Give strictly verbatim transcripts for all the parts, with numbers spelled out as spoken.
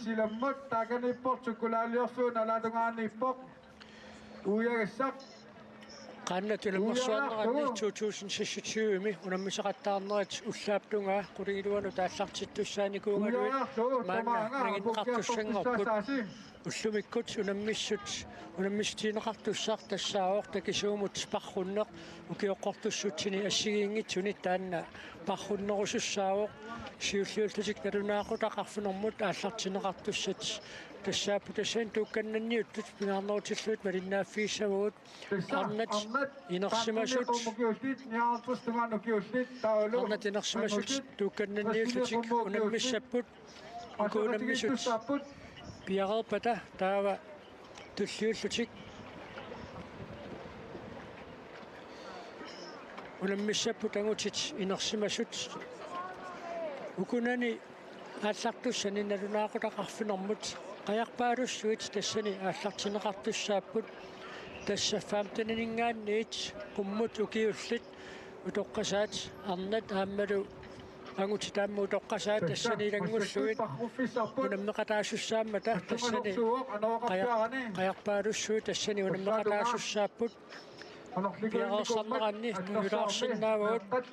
Silammut taakaniippoq, sukkulaaliorsuup nalaatungaaniippoq. Uiagassaq. Qaannat unammersuarneranni to tusind seksogtyve-mi unammisaqattaarnerit ullaap tungaa qulingiluanut aallartittussaanikuugaluit maanna nanginneqartussanngorput. Ullumikkut unammissut unammissutigineqartussaq tassaavoq takisuumut parrunneq, ukioqqortussutsini assigiinngitsuni taanna parrunnerusussaavoq. Siulliullutik nalunaaqutaq arfinermut aallartinneqartussat tassaapput, tassani tuukkannanniuttut pingaarnerutillugit malinnaaffigissavagut. Arnat inersimasut. Arnat inersimasut tuukkannanniullutik unammissapput. Uku unammisut piareerpata taava tulliullutik unammissapput angutit inersimasut. Ukunani aallartussani nalunaaqutaq arfinermut qajarpaalussuit tassani aallartinneqartussaapput. Tassa femten-ininngaanniit qummut ukiullit utoqqasaat arnat aammalu angutit aamma utoqqasaat tassani ilanngullugit unammeqataasussaammata tassani qajar-, qajarpaalussuit tassani unammeqataasussaapput. Piareersarneranni tunilaarsinnaavagut.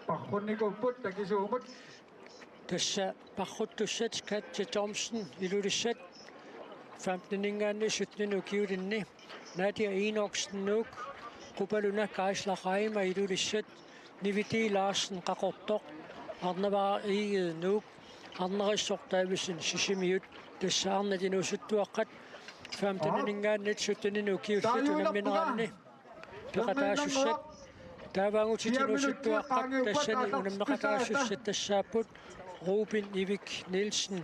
Parrunnikuupput takisuumut. Tassa parruttussat Katja Thomsen, Ilulissat, femten-ininngaanniit sytten ukiulinni. Nadia Enoksen, Nuuk, Qupaluna Kaisla Raima, Ilulissat, Niviti Larsen, Qaqortoq, Arnavaa Egede, Nuuk, Arnarissoq Davidsen, Sisimiut. Tassa arnat inuusuttuaqqat femten-ininngaanniit sytten ukiullit unammineranni peqataasussat. Taava angutit inuusuttuaqqat tassani unammeqataasussat tassaapput Ruben Ivik Nielsen,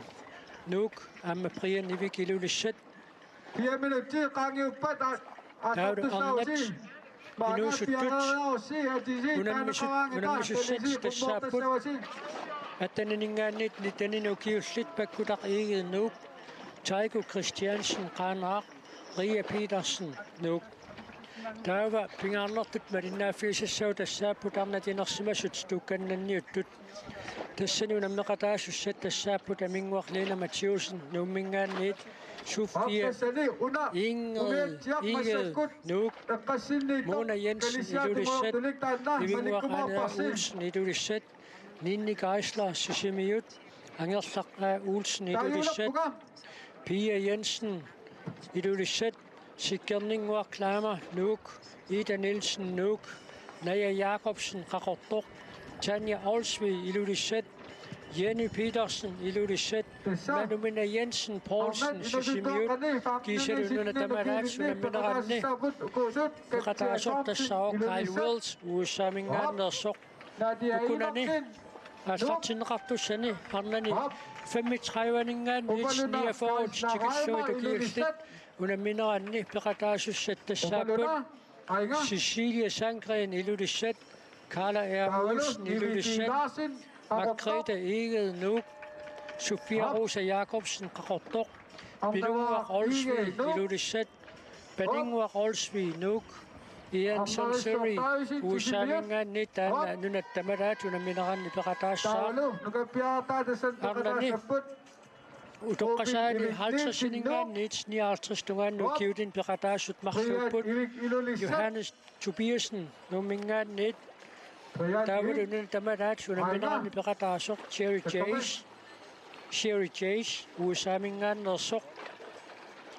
Nuuk, aamma Brian Ivik, Ilulissat. Taavalu arnat inuusuttut unammisut-, unammisussat tassaapput atten-ininngaanniit nitten ukiullit: Pakkutaq Egede, Nuuk, Taiko Christiansen, Qaanaaq, Ria Petersen, Nuuk. Taava pingaarnertut malinnaaffigissassagut tassaapput arnat inersimasut tuukkannanniuttut. Tassani unammeqataasussat tassaapput Aminnguaq Lena Mathiussen, Nuumminngaanniit, Sofia Ingrid Egede, Nuuk, Mona Jensen, Ilulissat, Ivinnguaq Ane Olsen, Ilulissat, Ninni Geisler, Sisimiut, Angerlaq A. Olsen, Ilulissat, Pia Jensen, Ilulissat, Sikkerninnguaq Klaama, Nuuk, Ida Nielsen, Nuuk, Naja Jakobsen, Qaqortoq, Tanja Olsvig, Ilulissat, Jenny Petersen, Ilulissat, Manumina Jensen Poulsen, Sisimiut, kiisalu nuna tamalaat unammineranni peqataasoq tassaavoq Kyle Wells, U S A-minngaanneersoq. Ukunani aallartinneqartussani arnani femogtredive-ninngaanniit niogfyrre tikillugit ukiullit unammineranni peqataasussat tassaapput Cecilie Sandgreen, Ilulissat, Karla R. Olsen, Ilulissat, Margrethe Egede, Nuuk, Sofia Rosa Jakobsen, Qaqortoq, Pilunnguaq Olsvig, Ilulissat, Paninnguaq Olsvig, Nuuk, Ian Sanseri, U S A-minngaanniit, taanna nunat tamalaat unammineranni peqataassaaq. Arnani utoqqasaani halvtreds-ininngaanniit nioghalvtreds tungaanut ukiulinni peqataasut marluupput: Johannes Tobiassen, Nuumminngaanniit, taavalu nunat tamalaat unammineranni peqataasoq Cherry Chase, Cherry Chase, U S A-minngaanneersoq.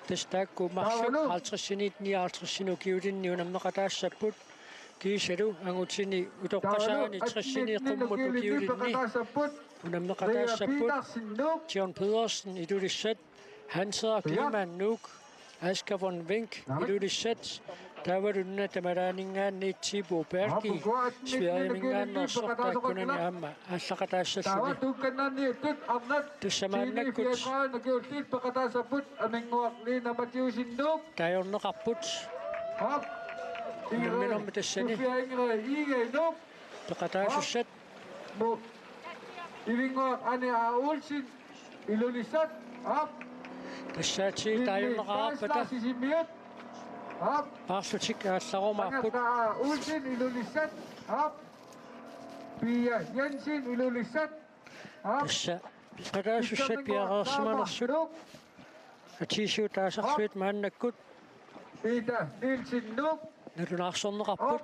Tassa taakku marluk halvtreds-iniit nioghalvtreds-inut ukiulinni unammeqataassapput. Kiisalu angutini utoqqasaani tres-ini qummut ukiulinni unammeqataassapput John Pedersen, Ilulissat, Hans Henrik Lehmann, Nuuk, Asger von Wenk, Ilulissat, taavalu nunat tamalaaninngaanniit Tibor Bergi, Sverigeminngaanneersoq, taakkunani aamma aallaqataassalluni. Tassa maannakkut taajorneqarput unamminermi tassani peqataasussat. Ivinnguaq Ane A. Olsen, Ilulissat, aap. Tassaatii taajorneqarpata paarlutik aallarumaarput. Angerlaq A. Olsen, Ilulissat, aap. Pia Jensen, Ilulissat, aap. Tassa Peqataasussat piareersimanersut atiisiutaasarlutik maannakkut Peter Nielsen Nuuk. Nalunaarsorneqarput.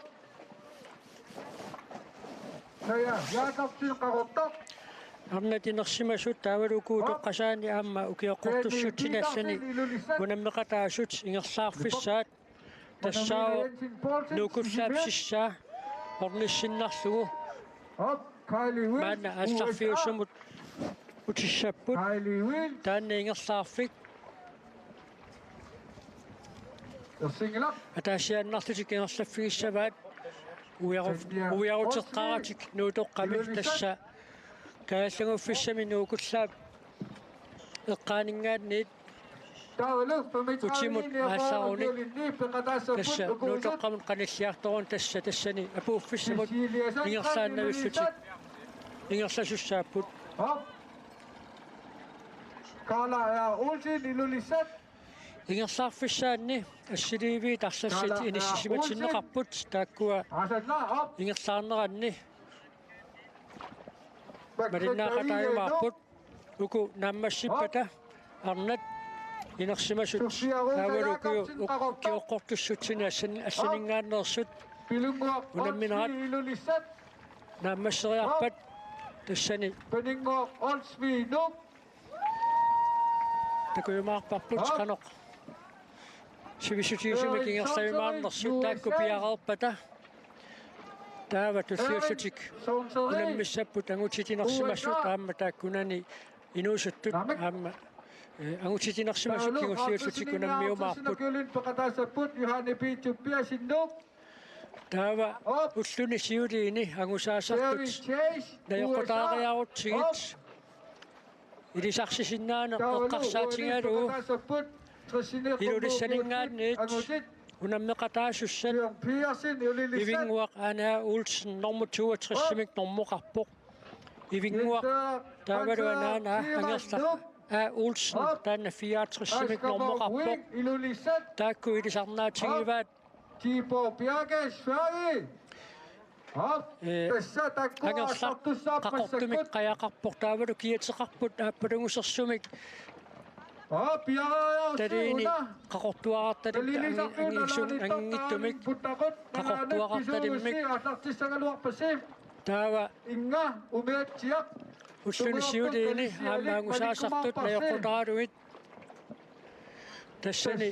Naja Jakobsen Qaqortoq. Arnat inersimasut taavalu uku utoqqasaanni aamma ukioqqortussutsinni allani unammeqataasut ingerlaarfissaat. Tassaavoq Nuukullaap sissaa ornissinnarlugu. Op, Kylie Wills, maanna aallarfiusumut utissapput. Kylie Wills. Taanna ingerlaarfik. Ersinngilaq. Ataasiaannarlutik ingerlaffigissavaat. Ujaru-, ujaruteqqaaratik Nuutoqqami tassa kaajallanguffissami Nuukullaap eqqaaninngaanniit utimut aallarunik tassa Nuutoqqamut qanilliartoruni tassa tassani apuuffissamut ingerlaannavillutik ingerlasussaapput. Karla R. Olsen, Ilulissat. Ingerlaarfissaanni assiliiviit arlallit inissisimatinneqarput taakkua ingerlaarneranni. Malinnaaqataajumaarput uku naammassippata arnat inersimasut taavalu ukiu-, ukioqqortussutsinni assan-, assaninngaanneersut unamminerat naammasseriarpat tassani takujumaarparput qanoq sivissutigisumik ingerlajumaarnersut taakku piareerpata. Taava tulliullutik unammissapput angutit inersimasut aamma taakkunani inuusuttut aamma, eh, angutit inersimasut kingulliullutik unammiumaarput. Taava ulluni siuliini angusaasartut najoqqutaariarutsigit ilisarsisinnaaneq eqqarsaatigalugu Ilulissaninngaanniit unammeqataasussat Ivinnguaq Ane A. Olsen normu toogtres-imik normoqarpoq. Ivinnguaq taavalu anaanaa Angerlaq A. Olsen taanna fireogtres-imik normoqarpoq. Taakku ilisarnaatigivaat Tipo Bjarke, Sverige. Op, ee, tassa takkua Angerlaq aallartussaappassakka. Qaqortumik qajaqarpoq taavalu kiateqarput aappalugusersumik. Op, piareeriarussi Taliini una. Qaqortuarartalimik Taliini angi-, sartuuna angiksum-, nalaani anginngitsumik. Toqqaani puttaqut. Qaqortuarartalimmik. Nalaani pisuussi aallartissagaluarpassi. Taava Inga Umiatsiaq. Ulluni siuliini aamma angusaasartut najoqqutaaralugit. Tassani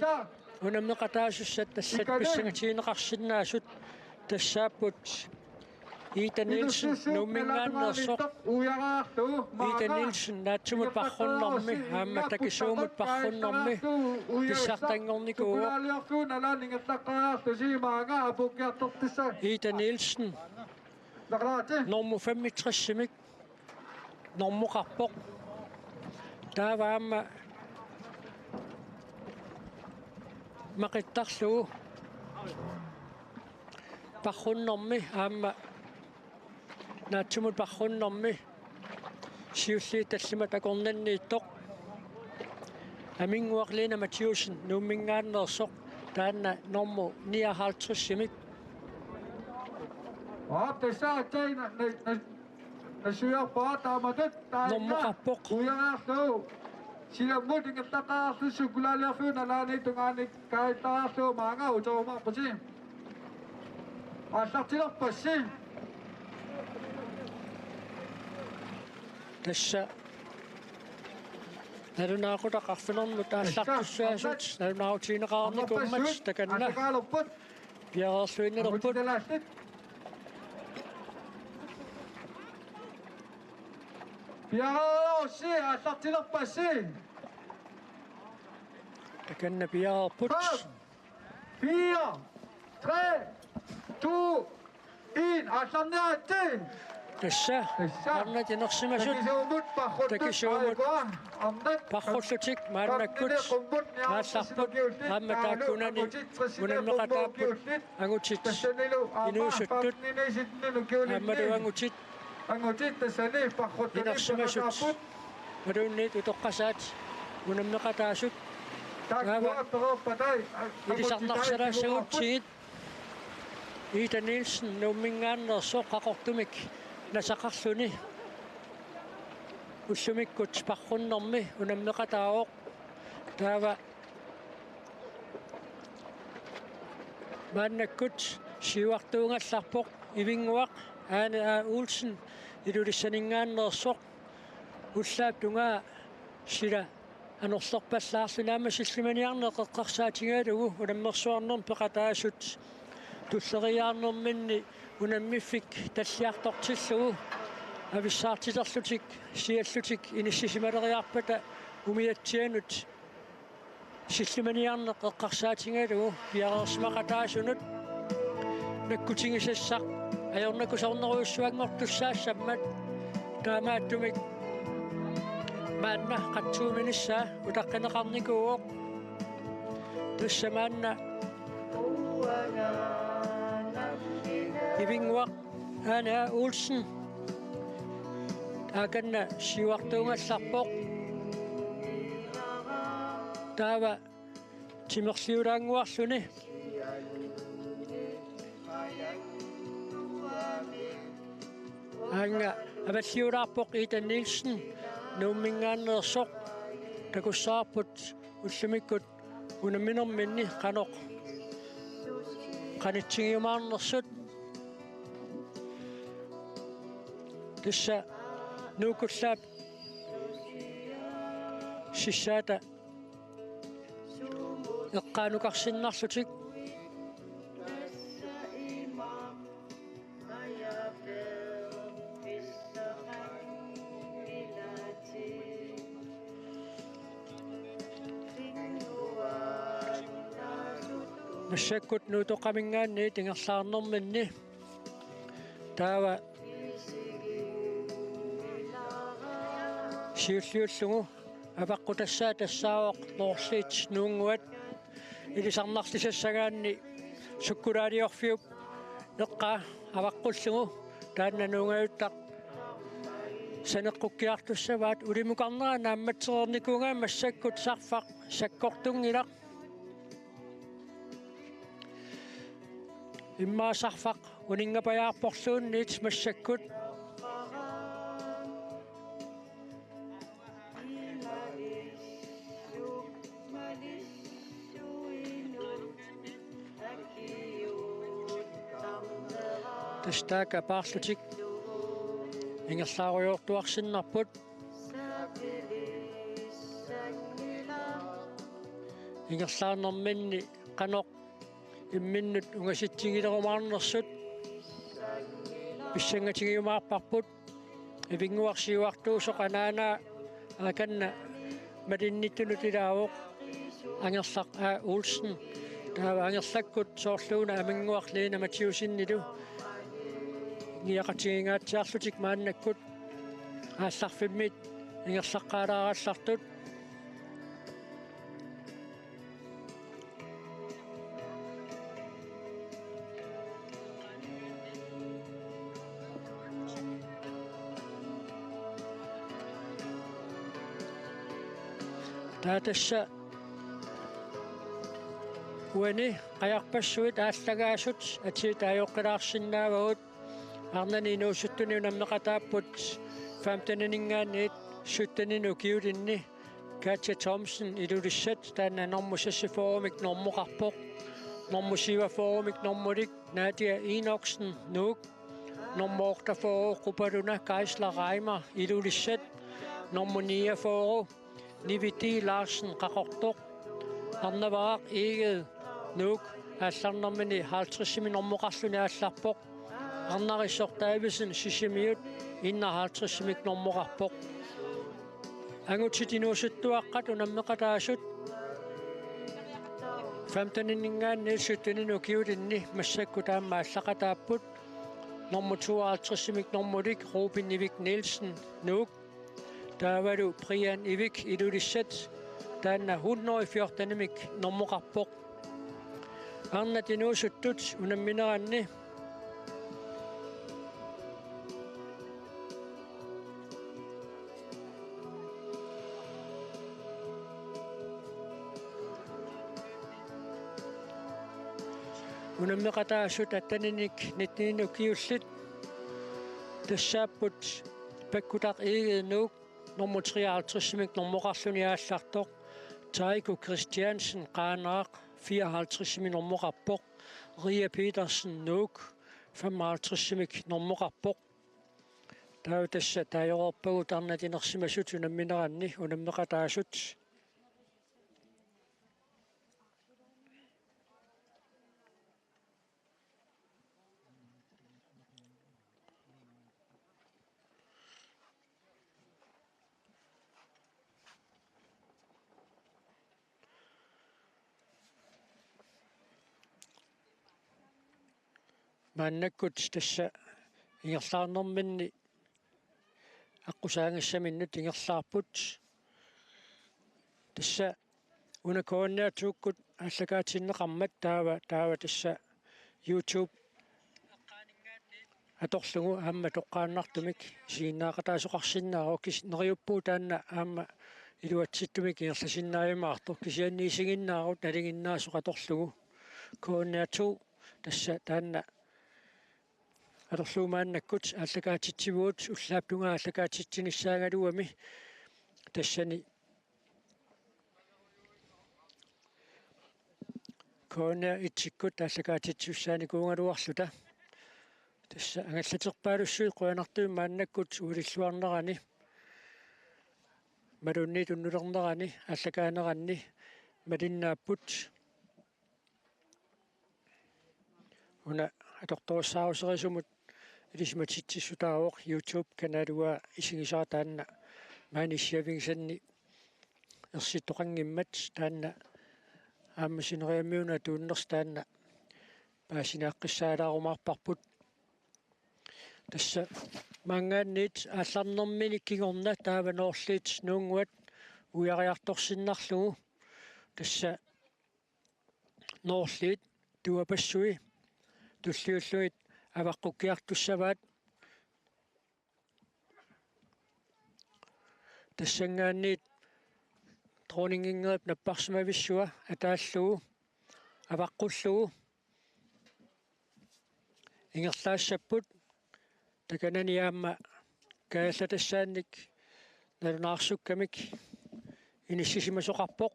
unammeqataasussat tassat pissangatigineqarsinnaasut tassaapput Ida Nielsen Nuumminngaanneersoq. Ida Nielsen naatsumut parrunnermi aamma takisuumut parrunnermi pissartanngornikuuvoq. Ida Nielsen normu femogtres-imik normoqarpoq. Taava aamma maqittarlugu parrunnermi aamma naatsumut parrunnermi siulliit tallimat akornanniittoq. Aminnguaq Lena Mathiussen Nuumminngaanneersoq taanna normu nioghalvtreds-imik. Op, tassa aatsaat na-, na-, na-, nassuiarpara taamatut taanna. Normoqarpoq. Uiariarlugu. Silammut ingerlaqqaarlugu sukkulaaliarlugu nalaani tungaani kaajattariarlugu maanga uterumaarpusi. Aallartilerpassi. Tassa nalunaaqutaq arfineq-marlunut aallartussaasut nalunaarutigineqarnikuummat takanna. Piareerluinnalerput. Piareerussi aallartilerpassi. Takanna piareerput. Fem, fire, tre, to, en, aallarniaritsi. Tassa, tassa. Arnat inersimasut. Takisuumut parruttoq. Takisuumut. Aajukua, arnat. Parrullutik maannakkut. Femteni qummut, aallarput. Aamma taakkunani. Unammeqataapput. Angutit. Tassanilu aamma inuusuttut. Femteni sitteni ukiulinni. Aammalu angutit. Angutit tassani parruttunik inersimasut. Peqataapput. Imaluunniit utoqqasaat unammeqataasut. Taava ilisarnarsalaassagutsigit Ida Nielsen Nuumminngaanneersoq Qaqortumik nasaqarluni. Ullumikkut sparrunnermi unammeqataavoq. Taava maannakkut siuartuugallarpoq Ivinnguaq Aane A. Olsen Ilulissaninngaanneersoq. Ullaap tungaa sila anorlerpallaarluni aamma sillimaniarneq eqqarsaatigalugu unammersuarnermi peqataasut tulleriiaarnerminni unammiffik talliartortillugu avissaartilerlutik siallutik inissisimaleriarpata umiatsianut sillimaniarneq eqqarsaatigalugu piareersimaqataasunut nakkutigisassaq ajornakusoornerujussuanngortussaassammat. Taamaattumik maanna qatsuuminissaa utaqqineqarnikuuvoq. Tassa maanna Ivinnguaq Aane A. Olsen aakanna siuartuugallarpoq. Taava timerliulaannguarluni aannga avalliulaarpoq Ida Nielsen Nuumminngaanneersoq. Takussavarput ullumikkut unamminerminni qanoq qanitsigiumaarnersut. Tassa Nuuk ullaap sissaata eqqaanukarsinnarlutik. Massakkut Nuutoqqaminngaanniit ingerlaarnerminni. Taava siulliullugu avaqqutassaa tassaavoq Noorliit Nuunnguat ilisarnarlisassagaanni sukkulaaliorfiup eqqaa avaqqullugu taanna nuungajuttaq saneqqukkiartussavaat. Ulimukarnera naammatsereernikuugaa massakkut sarfaq sakkortunngilaq. Immaqa sarfaq uninngapajaarporluunniit massakkut. Tassa taakku apaarlutik ingerlaarujoortuarsinnarput. Ingerlaarnerminni qanoq imminnut ungasitsigilerumaarnersut pissangatigiumaarparput. Ivinnguaq siuartuusoq anaanaa aakanna malinnittunut ilaavoq Angerlaq A. Olsen. Taava Angerlakkut soorluuna Aminnguaq Lena Mathiussenilu ingiaqatigingaatsiarlutik maannakkut aallarfimmit ingerlaqqaalaarallartut. Taava tassa uani qajarpassuit aallagaasut atit aajoqqilaarsinnaavagut. Arnani inuusuttuni unammeqataapput femtenininngaanniit syttenini ukiulinni. Katja Thomsen Ilulissat, taanna normu seksogfyrremik normoqarpoq. Normu syvogfyrremik normulik Nadia Enoksen Nuuk. Normu otteogfyrre Qupaluna Geisler Reimer Ilulissat. Normu niogfyrre Nivi D. Larsen Qaqortoq. Arnavaraq Egede Nuuk aallarnermini halvtredsimi normoqarluni aallarpoq. Arnarisoq Davidsen Sisimiut enoghalvtredsimik normoqarpoq. Angutit inuusuttuaqqat unammeqataasut femtenininngaanniit syttenini ukiulinni massakkut aamma aallaqataapput. Normu tooghalvtredsimik normulik Ruben Ivik Nielsen Nuuk. Taavalu Brian Ivik Ilulissat, taanna hundrede fjortenimik normoqarpoq. Arnat inuusuttut unammineranni unammeqataasut atteninik nittenik ukiullit tassaapput Pakkutaq Egede Nuuk, nummer treoghalvtredsimi normoqarluni aallartoq. Taiko Christiansen, Qaanaaq, fireoghalvtredsimi normoqarpoq. Ria Petersen, Nuuk, femoghalvtredsimi normoqarpoq. Taava tassa taajoreerpagut arnat inersimasut unammineranni unammeqataasut. Maannakkut tassa ingerlaarnerminni aqqusaagassaminnut ingerlaarput. Tassa una K N R to-kkut aallakaatinneqarmat taava, taava tassa YouTube atorlugu aamma toqqaannartumik isiginnaaqataasoqarsinnaavoq, kis-, neriuppugut taanna aamma iluatsittumik ingerlasinnaajumaartoq, kisianni isiginnaarut nalinginnaasoq atorlugu. K N R to tassa taanna atorlugu maannakkut aallakaatitsivugut, ullaap tungaa aallakaatitsinissaagaluami tassani K N R et-ikkut aallakaatitsissaanikuugaluarluta. Tassa angallaterpaalussuit qujanartumik maannakkut ualilluarnerani, malunnit unnulernerani aallakaaneranni malinnaapput. Una atortorissaaruserisumut ilisimatitsissutaavoq, YouTube-kanalia isigisara taanna maani siavigisanni ersittoqanngimmat, taanna aamma sineriammiunut atuunnersoq taanna paasinaaqqissaalaarumaarparput. Tassa maanngaanniit aallarnermini kingorna taava Noorliit Nuunnguat uiariartorsinnarlugu. Tassa Noorliit tuapassui tulliullugit avaqqukkiartussavaat. Tassanngaanniit Dronninginngerip napparsimavissua ataallugu avaqqullugu ingerlaassapput. Takanani aamma kaajallatassaannik nalunaarsukkamik inissisimasoqarpoq.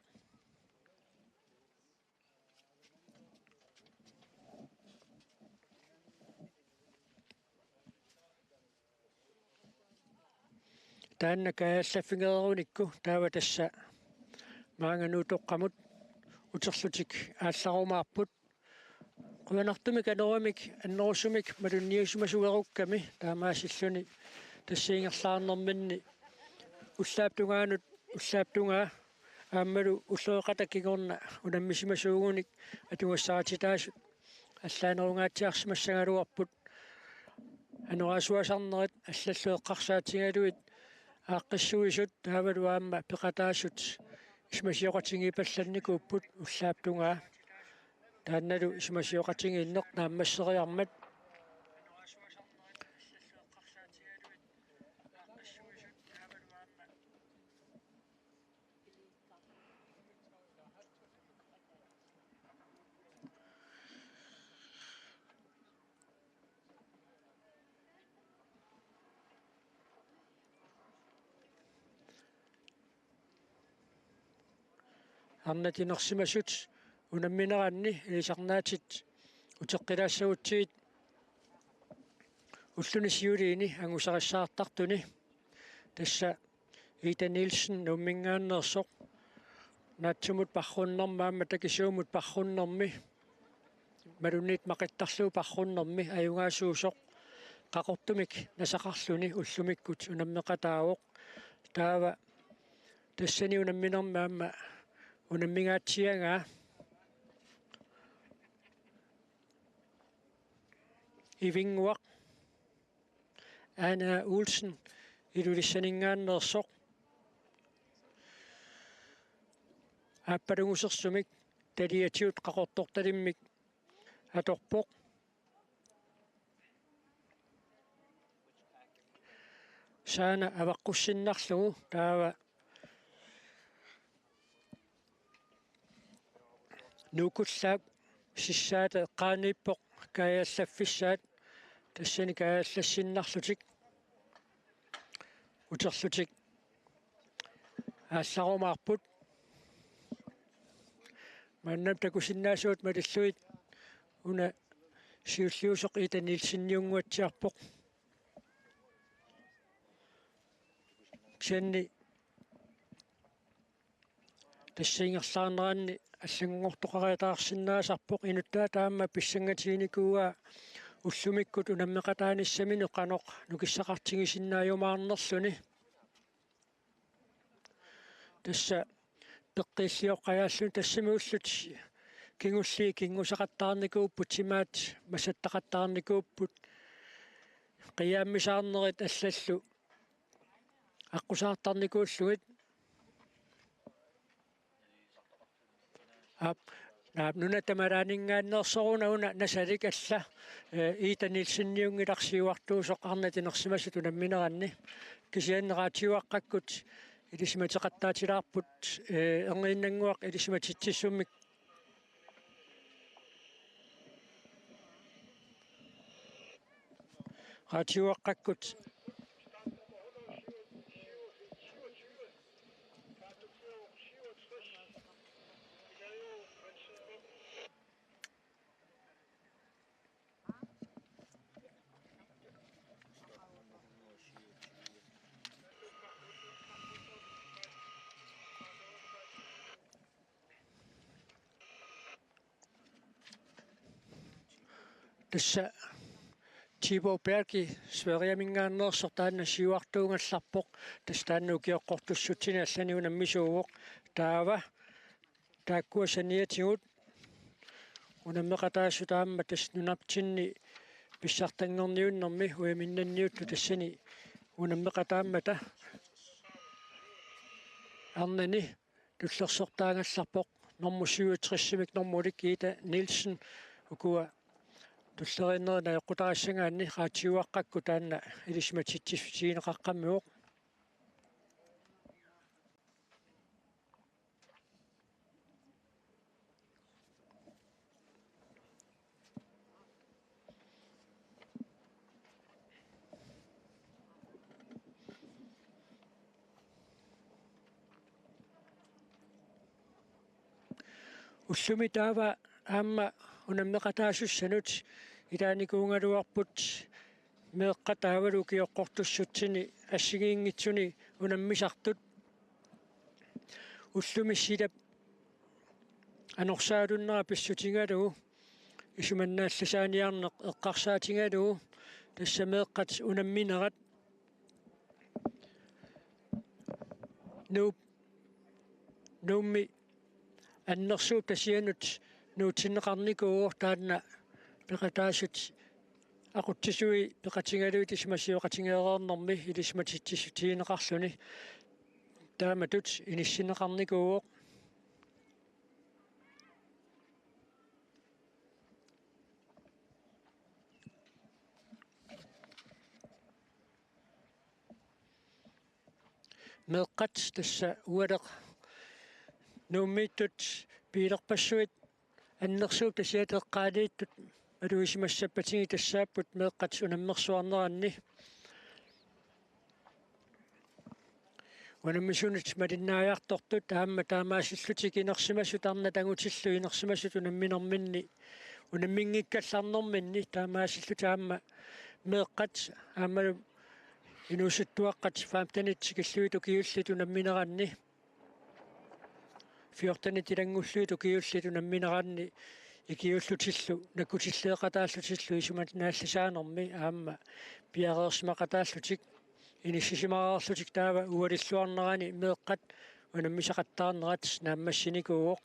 Taanna kaajallaffigereerunikku taava tassa maanga Nuutoqqamut uterlutik aallarumaarput. Qujanartumik anoramik annerusumik malunniusimasuerukkami taamaasilluni tassa ingerlaarnerminni ullaap tungaanut, ullaap tungaa aammalu ulloqeqata kingorna unammisimasuugunik atugassarititaasut allaanerungaatsiarsimassagaluarput. Anorersuisarnerit allallu eqqarsaatigalugit aaqqissuisut taavalu aamma peqataasut isumasioqatigiipallannikuupput ullaap tungaa. Taannalu isumasioqatigiinneq naammasseriarmat. Arnat inersimasut unammineranni ilisarnaatit uteqqilaassagutsigit ulluni siuliini angusarissaartartuni. Tassa Ida Nielsen Nuumminngaanneersoq, naatsumut parrunnermi aamma takisuumut parrunnermi, malunnit maqittarlugu parrunnermi ajugaasuusoq, Qaqortumik nasaqarluni ullumikkut unammeqataavoq. Taava tassani unamminermi aamma unammingaatsiagaa Ivinnguaq Ane Olsen Ilulissaninngaanneersoq, aappalungusersumik taliatigut qaqortortalimmik atorpoq. Saana avaqqussinnarlugu taava Nuukkullaap sissaata eqqaaniippoq kaajallaffissaat, tassani kaajallassinnarlutik uterlutik aallarumaarput. Maannamut takusinnaasuat malillugit una siulliusoq Ida Nielseniunnguatsiarpoq. Kisianni tassa ingerlaarneranni allanngortoqariataarsinnaasarpoq, inuttaata aamma pissangatiginikuuaa ullumikkut unammeqataanissaminut qanoq nukissaqartigisinnaajumaarnerluni. Tassa peqqiillioqqajaalluni, tassami ullut kingulliit kinguseqattaarnikuupput, timaat masattaqattaarnikuupput, qiiaammisaarnerit allallu aqqusaartarnikuullugit. Aap, naap, nuna tamalaaninngaanneersoq una, una Nasalik alla, eh, Ida Nielseniunngilaq siuartuusoq arnat inersimasut unammineranni. Kisianni raatiuaqqakkut ilisimateqattaatilaarput, eh, erniinnannguaq ilisimatitsissummik. Raatiuaqqakkut. Tassa Tibor Bergi Sverigeminngaanneersoq taanna siuartuugallarpoq. Tassa taanna ukioqqortussutsini allani unammisuuvoq. Taava taakkua saniatigut unammeqataasut aamma tassa nunatsinni pissartanngorniunnermi ujaminnanniuttoq tassani unammeqataammata arnani tullersortaagallarpoq, normu syvogtres-imik normulik Ida Nielsen. Ukua tulleriinnerit najoqqutarissagaanni raatiuaqqakkut taanna ilisimatitsissutigineqaqqammivoq. Ullumi taava aamma unammeqataasussanut ilaanikuugaluarput meeqqat taavalu ukioqqortussutsini assigiinngitsuni unammisartut. Ullumi silap anorsaalunnera pissutigalugu isumannaallisaaniarneq eqqarsaatigalugu tassa meeqqat unamminerat Nuup, Nuummi annersuup tasianut nuutsinneqarnikuuvoq, taanna peqataasut aqutsisui peqatigalugit isumasioqatigeereernermi ilisimatitsissutigineqarluni. Taamatut inissinneqarnikuuvoq. Meeqqat tassa ualeq Nuummiittut piilerpassuit annersuup tasiata eqqaaniittut malugisimasussappatigit tassaapput meeqqat unammersuarneranni. Unammisunut malinnaajartortut aamma taamaasillutik inersimasut arnat angutillu inersimasut unamminerminni, unamminngikkallarnerminni taamaasillutik aamma meeqqat aammalu inuusuttuaqqat femtenit tikillugit ukiullit unammineranni, fjortenit ilanngullugit ukiullit unammineranni ikiuullutillu nakkutilleeqataallutillu isumannaallisaanermi aamma piareersimaqataallutik inissisimareerlutik taava ualilluarnerani meeqqat unammisaqattaarnerat naammassinikuuvoq.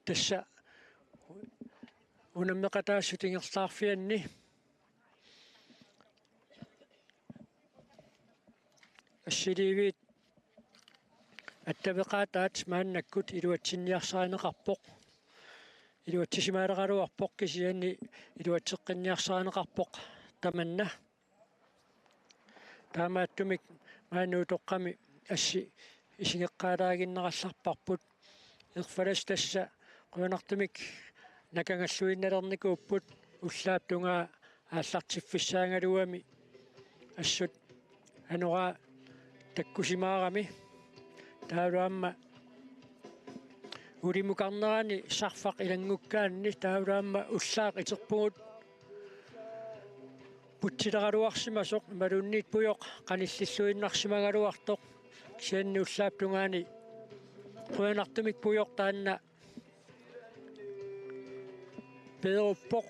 Tassa unammeqataasut ingerlaarfianni assiliiviit attaveqaataat maannakkut iluatsinniarsarineqarpoq. Iluatsisimaaleqaraluarpoq kisianni iluatseqqinniarsarineqarpoq tamanna. Taamaattumik maani utoqqami assi isigeqqaalaaginnarallarparput Erfalasut tassa qujanartumik nakangalluinnalernikuupput, ullaap tungaa aallartiffissaagaluami assut anoraa takkusimaarami. Taavalu aamma ulimukarnerani sarfaq ilanngukkaanni, taavalu aamma ullaaq iterpugut putsileraluarsimasoq imaluunniit pujoq qanillilluinnarsimagaluartoq. Kisianni ullaap tungaani qujanartumik pujoq taanna peeruppoq,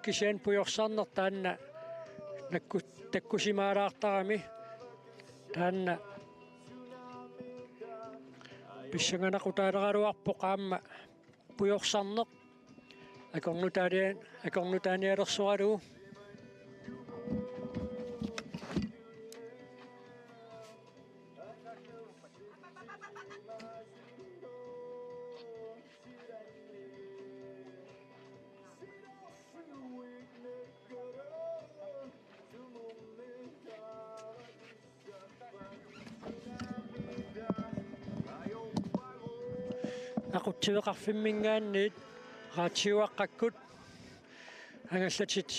kisianni pujorsarneq taanna nakku-, takkusimaalaartarami. Taanna pissanganaqutaaleraluarpoq aamma pujorsarneq. Akornutaani-, akornutaanialersoralugu. Aqutsiveqarfimminngaanniit Raatsiuaqqakkut angallatit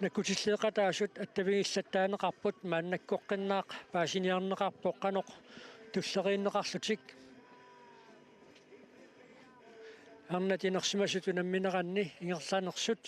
nakkutilleeqataasut attavigillattaaneqarput, maannakkoqqinnaaq paasiniarneqarpoq qanoq tulleriinneqarlutik. Arnat inersimasut unammineranni ingerlanersut.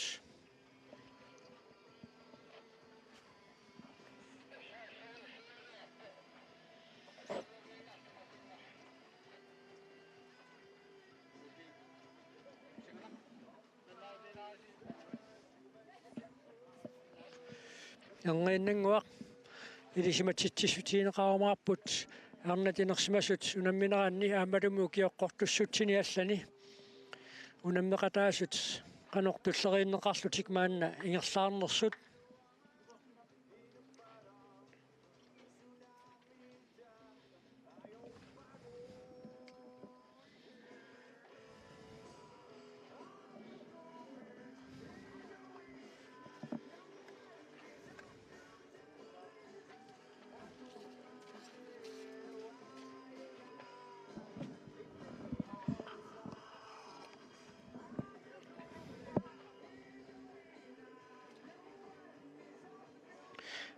Erniinnannguaq ilisimatitsissutigineqarumaarput arnat inersimasut unammineranni aammalumi ukioqqortussutsini allani unammeqataasut qanoq tulleriinneqarlutik maanna ingerlaarnersut.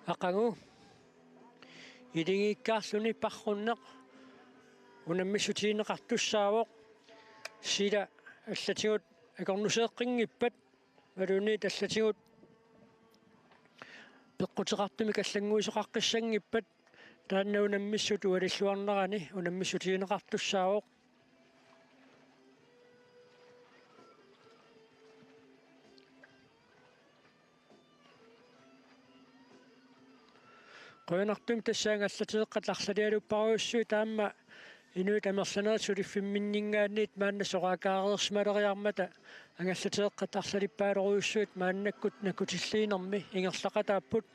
Aqagu iligiikkaarluni parrunneq unammissutigineqartussaavoq. Sila allatigut akornuseeqqinngippat imaluunniit allatigut peqquteqartumik allannguisoqaqqissanngippat, taanna unammissut ualilluarnerani unammissutigineqartussaavoq. Qujanartumik tassa angallateeqqat arlalialupparujussuit aamma inuit amerlanerit suliffimminninngaanniit maanna soraakaareersimaleriarmata angallateeqqat arlalippaalorujussuit maannakkut nakkutilliinermi ingerlaqataapput.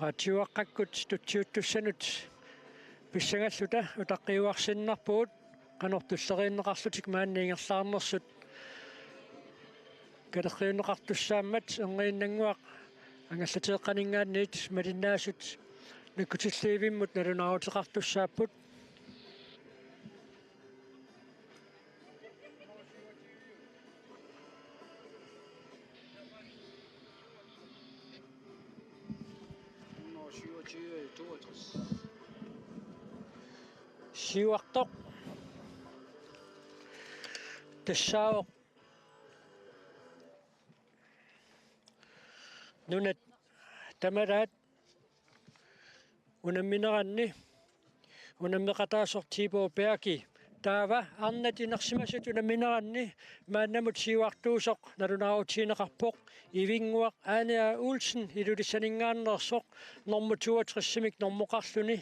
Raatsiuaqqakkut tutsiuttussanut pissangalluta utaqqiuarsinnarpugut qanoq tulleriinneqarlutik maanna ingerlaarnersut. Kalerriunneqartussaammat Erniinnannguaq angallateeqqaninngaanniit malinnaasut nakkutilliivimmut nalunaaruteqartussaapput. Siuartoq. Tassaavoq nunat tamalaat unammineranni unammeqataasoq Tibo Bergi. Taava arnat inersimasut unammineranni maannamut siuartuusoq nalunaarutigineqarpoq Ivinnguaq Ane A. Olsen Ilulissaninngaanneersoq, normu toogtres-imik normoqarluni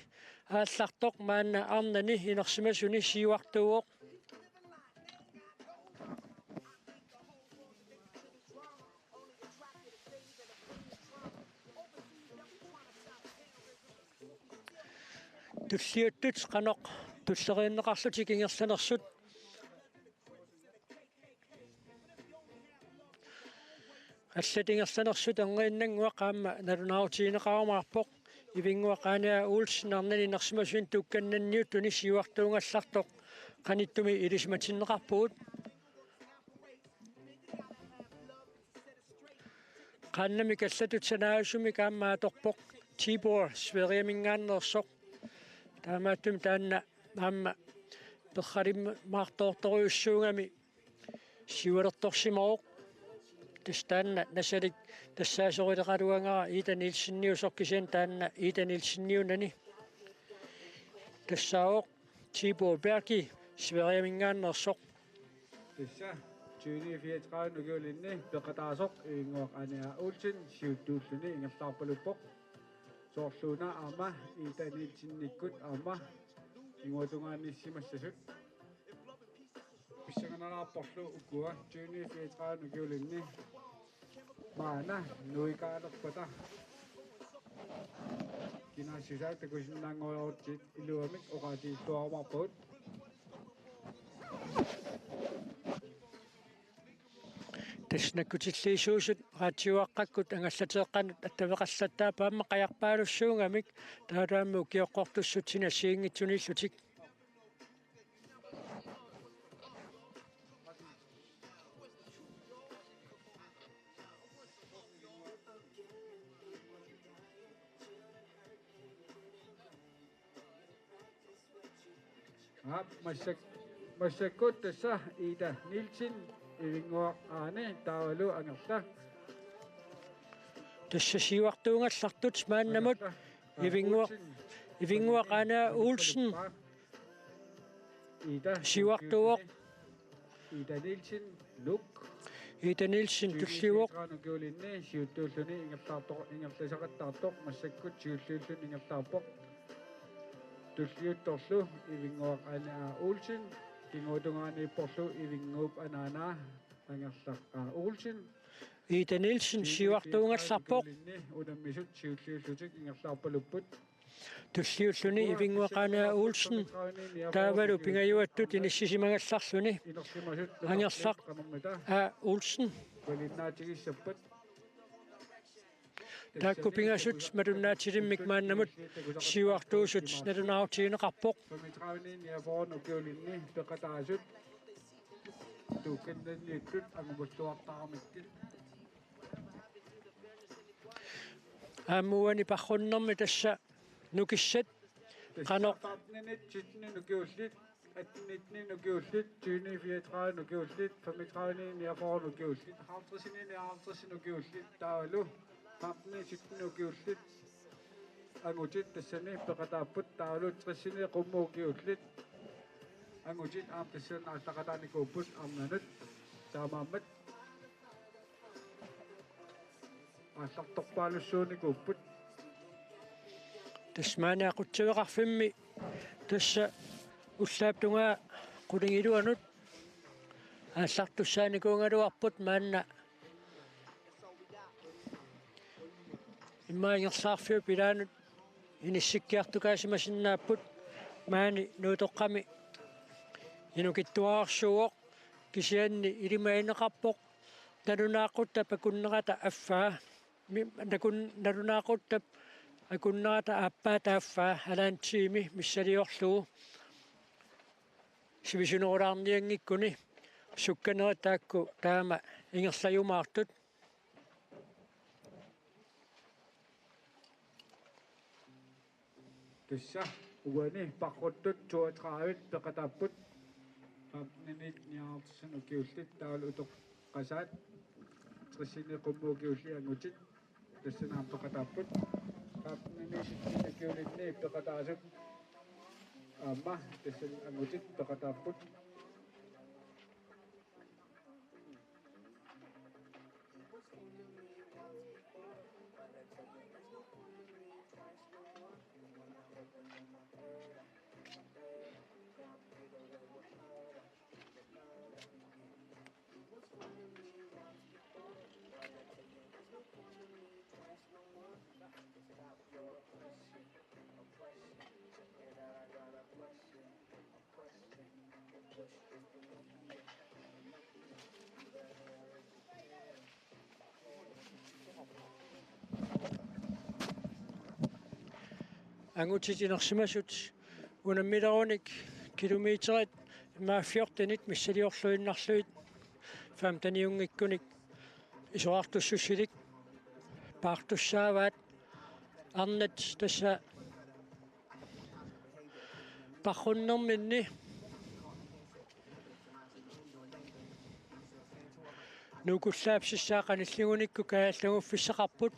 aallartoq maanna arnani inersimasuni siuartuuvoq. Tulliuttut qanoq tulleriinneqarlutik ingerlanersut. Allat ingerlanersut erniinnannguaq aamma nalunaarutigineqarumaarpoq. Ivinnguaq Aani A. Olsen arnani inersimasunik tuukkannanniuttuni siuartuugallartoq qanittumi ilisimatinneqarpugut. Qaannamik allatut sanaajusumik aamma atorpoq Tibor Sverigeminngaanneersoq. Taamaattumik taanna aamma perralimmaartoortorujussuugami siualertorsimavoq. Tassa taanna Nasalik tassaasoruleqaluagara Ida Nielseniusoq, kisianni taanna Ida Nielseniunani tassaavoq Tibor Bergi Sverigeminngaanneersoq. Tassa tyveni fireogtredive ukiulinni peqataasoq Ivinnguaq Aani A. Olsen siuttuulluni ingerlaarpaluppoq. Soorluuna aamma Ida Nielsenikkut aamma kinguaatungaaniissimasasut. Pissanganalaarporlu ukua tyveni fireogtredive ukiulinni maanna nuikaalerpata kinaassusaa takusinnaanngoriarutsigit iluamik oqaatigiilluarumaarpagut. Tassa nakkutilliisuusut raatiuaqqakkut angallateeqqanut attaveqallattaarput aamma qajarpaalussuugamik, taava aamma ukioqqortussutsinik assigiinngitsuniillutik. Aap, massak-, massakkut tassa Ida Nielsen, Ivinnguaq Aani, taavalu Angerla. Tassa siuartuugallartut maannamut. Angerla. Aa, Ivinnguaq, Olsen. Ivinnguaq Aani A. Olsen. Ida siuartuuvoq. Ida Nielsen, Nuuk. Ida Nielsen tulliuvoq. Ukiulinni siuttuulluni ingerlaartoq, ingerlasaqattaartoq, massakkut siulliulluni ingerlaarpoq. Tulliuttorlu Ivinnguaq Aani A. Olsen, kinguaatungaaniipporlu Ivinnguup anaanaa Angerlaq A. Olsen. Ida Nielsen siuartuugallarpoq. Ukiulinni unammisut siulliullutik ingerlaarpalupput. Tulliulluni Ivinnguaq Aani A. Olsen taavalu pingajuattut inissisimagallarluni Angerlaq A. Olsen. Taakku pingasut malunnaatilimmik maannamut siuartuusut nalunaarutigineqarpoq. Aamma uani parrunnermi tassa nukissat qanoq. Femten sytten ukiullit, atten nitten ukiullit, tyve fireogtredive ukiullit, femogtredive niogfyrre ukiullit, halvtreds nioghalvtreds ukiullit, taavalu femten sytten ukiullit angutit tassani peqataapput, taavalu tres qummut ukiullit angutit aamma tassani aallaqataanikuupput arnanut. Taamaammat aallartorpaalussuunikuupput. Tassa maani aqutsiveqarfimmi tassa ullaap tungaa qulingiluanut aallartussaanikuugaluarput maanna. Immaqa ingerlaarfiup ilaanut inissikkiartukaasimasinnaavoq, maani Nuutoqqami inukittuararsuuvoq, kisianni ilimagineqarpoq nalunaaquttap akunnerata affaa. Mi-, nakun-, nalunaaquttap akunnerata aappaata affaa halvandet tiimi missiliorlugu sivisunerulaarnianngikkuni sukkanerit taakku taama ingerlajumaartut. Tassa uani parruttut toogtredive peqataapput. Femten nioghalvtreds ukiullit taavalu utoqqasaat tres qummut ukiullit angutit tassani aamma peqataapput. Femten sytten ukiulinni peqataasut aamma tassani angutit peqataapput. Angutit inersimasut unammilerunik kilometerit immaqa fjortenit missiliorluinnarlugit femteniunngikkunik isorartussussilik paartussaavaat. Arnat tassa parrunnerminni nuukullaapsissaa qanilligunikku kaajallaguffissaqarput.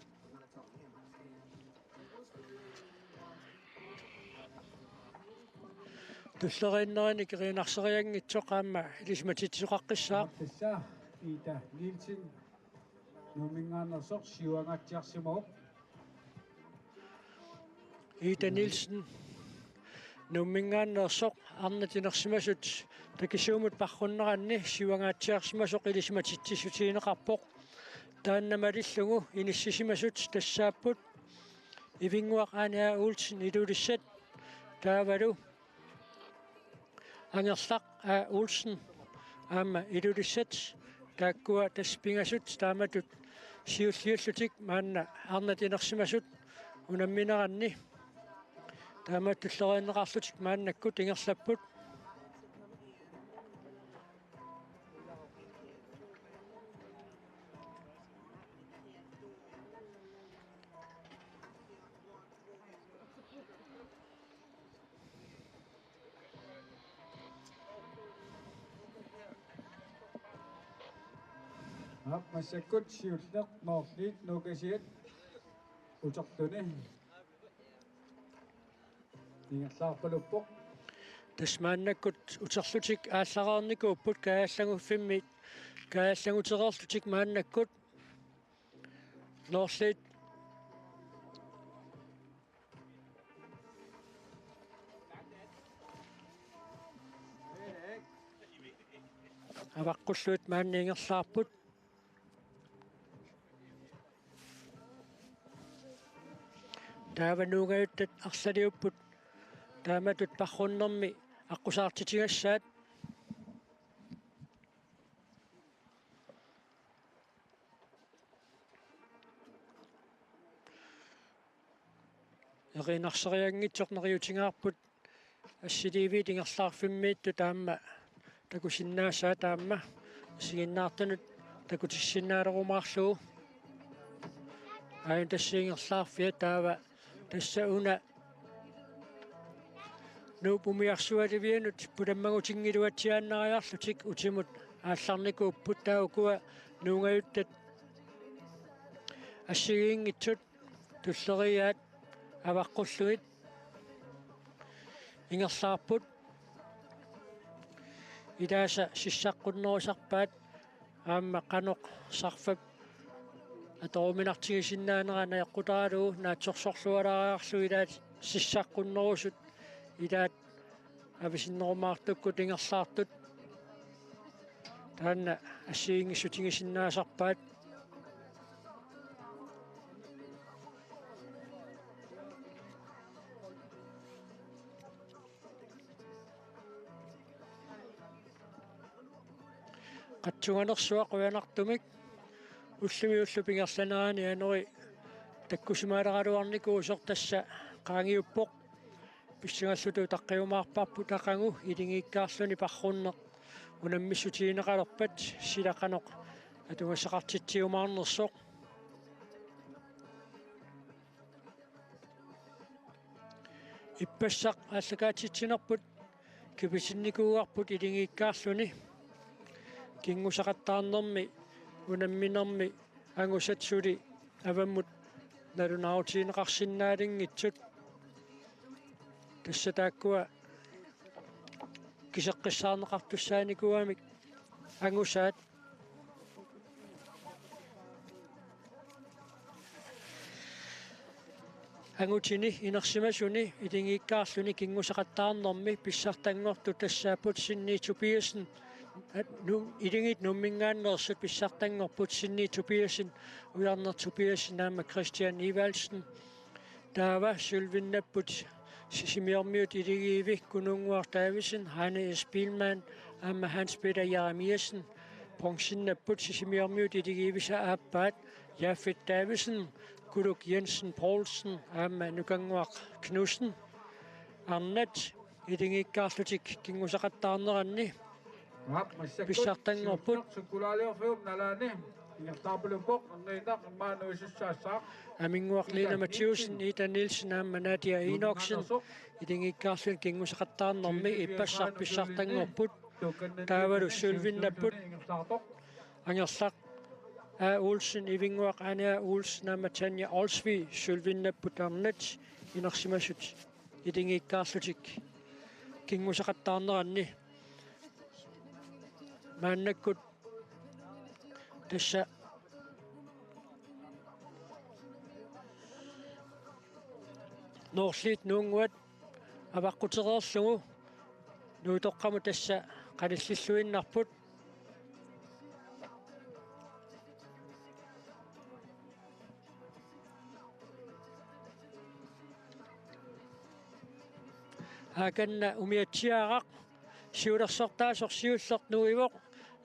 Tulleriinnerinik eriunarserianngitsoq aamma ilisimatitsisoqaqqissaaq. Tassa Ida Nielsen, Nuumminngaanneersoq, siuangaatsiarsimavoq. Ida Nielsen, Nuumminngaanneersoq, arnat inersimasut takisuumut parrunneranni siuangaatsiarsimasoq ilisimatitsissutigineqarpoq. Taanna malillugu inissisimasut tassaapput Ivinnguaq Ane A. Olsen, Ilulissat, taavalu Angerlaq A. Olsen aamma Ilulissat. Taakkua tassa pingasut taamatut siulliullutik maanna arnat inersimasut unammineranni taamatut tulleriinneqarlutik maannakkut ingerlapput. Aap, massakkut siulleq Noorliit Nuukasiat uterluni ingerlaarpaluppoq. Tassa maannakkut uterlutik aallareernikuupput kaajallaguffimmi, kaajallagutereerlutik maannakkut. Noorliit avaqqullugit maanna ingerlaarput. Taava nuungajuttat arlaliupput taamatut parrunnermi aqqusaartitigassaat. Eriunarserianngitsoq neriutingaarput assiliiviit ingerlaarfimmiittut aamma takusinnaasaat aamma isiginnaartunut takutissinnaalerumaarlugu. Aajuna tassa ingerlaarfia taava tassa una Nuup umiarsualivianut pulammagutinngiluatsiaannariarlutik utimut aallarnikuupput. Taava ukua nuungajuttat assigiinngitsut tulleriiaat avaqqullugit ingerlaarput. Ilaasa sissaqqunnerusarpaat aamma qanoq sarfap atoruminartigisinnaanera najoqqutaralugu naatsorsorlualaariarlugu ilaat sissaqqunnerusut ilaat avisinnerumaartukkut ingerlaartut taanna assigiinngissutigisinnaasarpaat. Qatsunganersuaq qujanartumik ullumi ullup ingerlanerani anori takkusimaaleraluarnikuusoq tassa qaangiuppoq. Pissangalluta utaqqiumaarparput aqagu iligiikkaarluni parrunneq unammissutigineqalerpat sila qanoq atugassaqartitsiumaarnersoq. Ippassaq aallakaatitsinerput kipitinnikuuarput iligiikkaarluni kinngusaqattaarnermi unamminermi angusat suli avammut nalunaarutigineqarsinnaanngitsut. Tassa taakkua kiseqqissaarneqartussaanikuugamik angusaat. Angutini inersimasuni iligiikkaarluni kinngusaqattaarnermi pissartanngortut tassaapput Sinni Tobiassen, nu-, iligiit Nuumminngaanneersut pissartanngorput Sinni Tobiassen, Ujarneq Tobiassen aamma Christian Evaldsen. Taava sølvinnapput Sisimiormiut iligiivi Kununnguaq Davidsen, Heine S. Biilmann aamma Hans Peter Jeremiassen. Bronzinnapput Sisimiormiut iligiivisa aappaat Jafet Davidsen, Kuluk Jensen Poulsen aamma Nukannguaq Knudsen. Arnat ilingiikkaarlutik kinngusaqattaarneranni pissartanngorput. Sukkulaaliorfiup nalaani ingerlaarpaluppoq, erniinnaq immaqa nuisussaassaaq. Aminnguaq Lina Mathiussen, Ida Nielsen aamma Nadia Enoksen ilingiikkaarluni kinngusaqattaarnermi ippassaq pissartanngorput. Taavalu sølvinnapput Angerlaq A. Olsen, Ivinnguaq Ane A. Olsen aamma Tanja Olsvig sølvinnapput arnat inersimasut ilingiikkaarlutik kinngusaqattaarneranni. Maannakkut tassa Noorliit Nuunnguat avaqqutereerlugu Nuutoqqamut tassa qanillilluinnarput. Aakanna umiatsiaaraq siulersortaasoq siulleq nuivoq.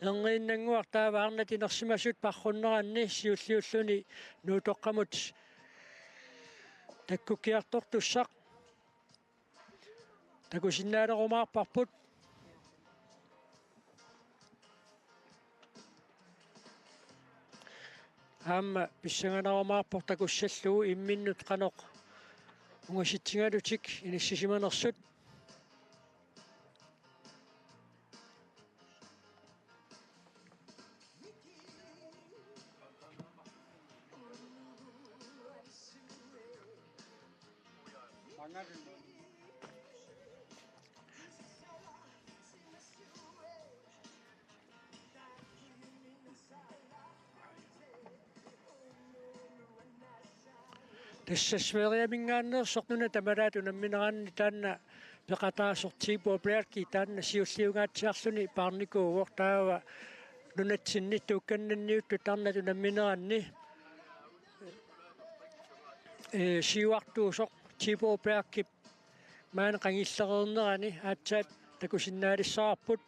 Erniinnannguaq taava arnat inersimasut parrunneranni siulliulluni Nuutoqqamut takkukkiartortussaq. Takusinnaalerumaarparput. Aamma pissanganarumaarpoq takussallugu imminnut qanoq ungasitsigalutik inissisimanersut. Tassa Sverigeminngaanneersoq nuna tamalaat unammineranni taanna peqataasoq Tibor Bjarki taanna siulliungaatsiarluni paarnikuuvoq, taava nunatsinni tuukkannanniuttut arnat unammineranni, ee, siuartuusoq Tibor Bjarkip maani qanillereernerani aatsaat takusinnaalissavarput.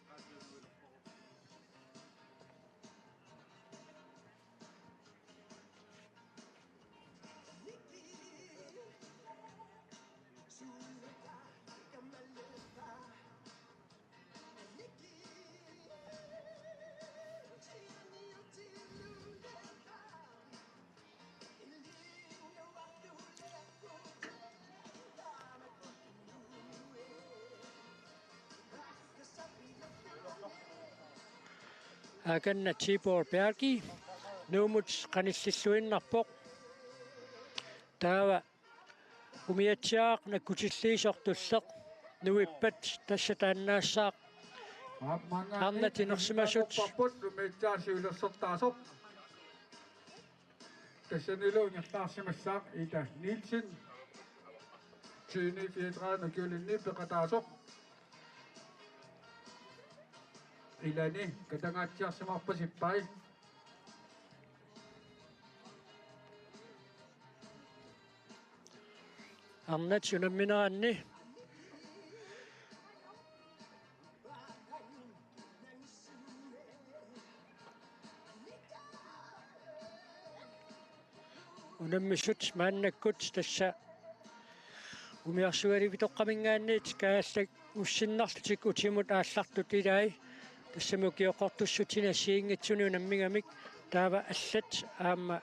Aakanna Tibor Bjarki Nuummut qanillilluinnarpoq. Taava umiatsiaaq nakkutilliisoq tulleq nuippat tassa taannaassaaq arnat inersimasut. Umiatsiaaq siulersortaasoq. Tassanilu ingerlaarsimassaaq Ida Nielsen. Tyveni fireogtredive nukølinni peqataasoq. Ilani katangaatsiarsimarpasippai. Arnat unammineranni unammisut maannakkut tassa umiarsualivitoqqaminngaanniit kaallagussinnarlutik utimut aallartut ilai. Tassami ukioqqortussutsinni assigiinngitsuni unammigamik taava allat aamma.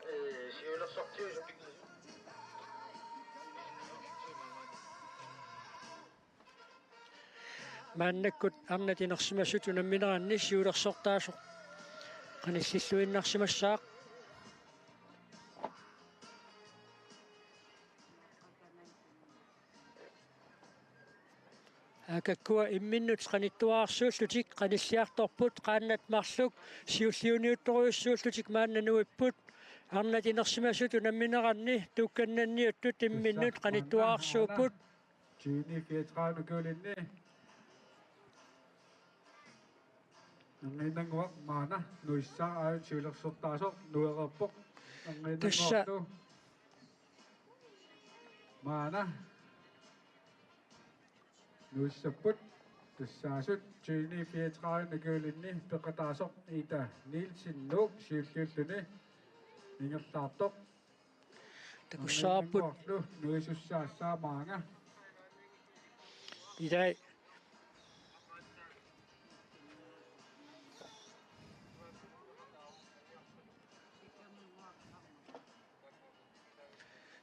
Maannakkut arnat inersimasut unammineranni siulersortaasoq qanillilluinnarsimassaaq. Aakakkua imminnut qanittuararsuullutik qanilliartorput, qaannat marluk siulliuniuttorujussuullutik maanna nuipput. Arnat inersimasut unammineranni tuukkannanniuttut imminnut qanittuararsuupput. Tyveni fireogtredive nukølinni. Erniinnannguaq maanna nuissaaq, aajuna siulersortaasoq nuereerpoq. Tassa. Erniinnannguarlu maanna nuissapput. Tassaasut tyveni fireogtredive nukølinni peqataasoq Ida Nielsen Nuuk siulliulluni. ingerlaartoq. Takussavarput. Nuisussaassaaq maanga. Ilai.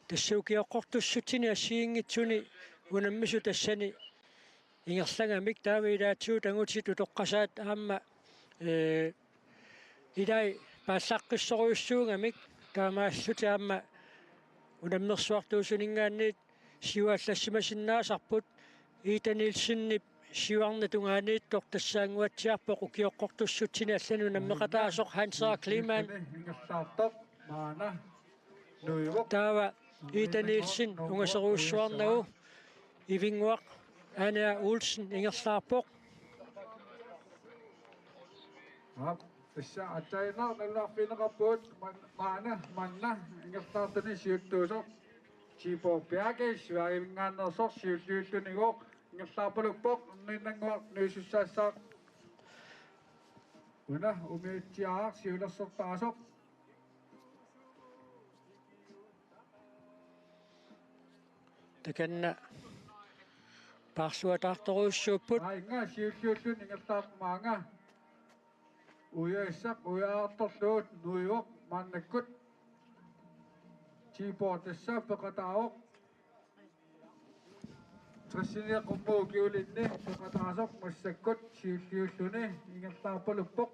Tassa ukioqqortussutsini assigiinngitsuni unammisut tassani ingerlagamik taava ilaatigut angutit utoqqasaat aamma, ee, ilai paallaqqissorujussuugamik taamaallutik aamma unammersuartuusuninngaanniit siuallassimasinnaasarput. Ida Nielsenip siuarnata tungaaniittoq tassaannguatsiarpoq ukioqqortussutsini allani unammeqataasoq Hans Henrik Kleemann. Ingerlaartoq maana. Taava Ida Nielsen ungaserujussuarnagu Ivinnguaq Ane Olsen ingerlaarpoq. Aap, tassa aatsaannguaq nalunarfigineqarpugut man-, maana manna ingerlaartuni siuttuusoq. Tiipoq Bjarke Sverigemingaanneersoq siulliullunigooq ingerlaarpaluppoq, Erniinnannguaq Nuisussaassaaq. Una umiatsiaaq siulersortaasoq. Takanna paarluataartorujussuupput. Aa, inga siulliulluni ingerlaartoq maanga. Uiagassaq uiaartorlugu nuivoq maannakkut. Tiipoq tassa peqataavoq. Tressini qummut ukiulinni peqataasoq massakkut siulliulluni ingerlaarpaluppoq.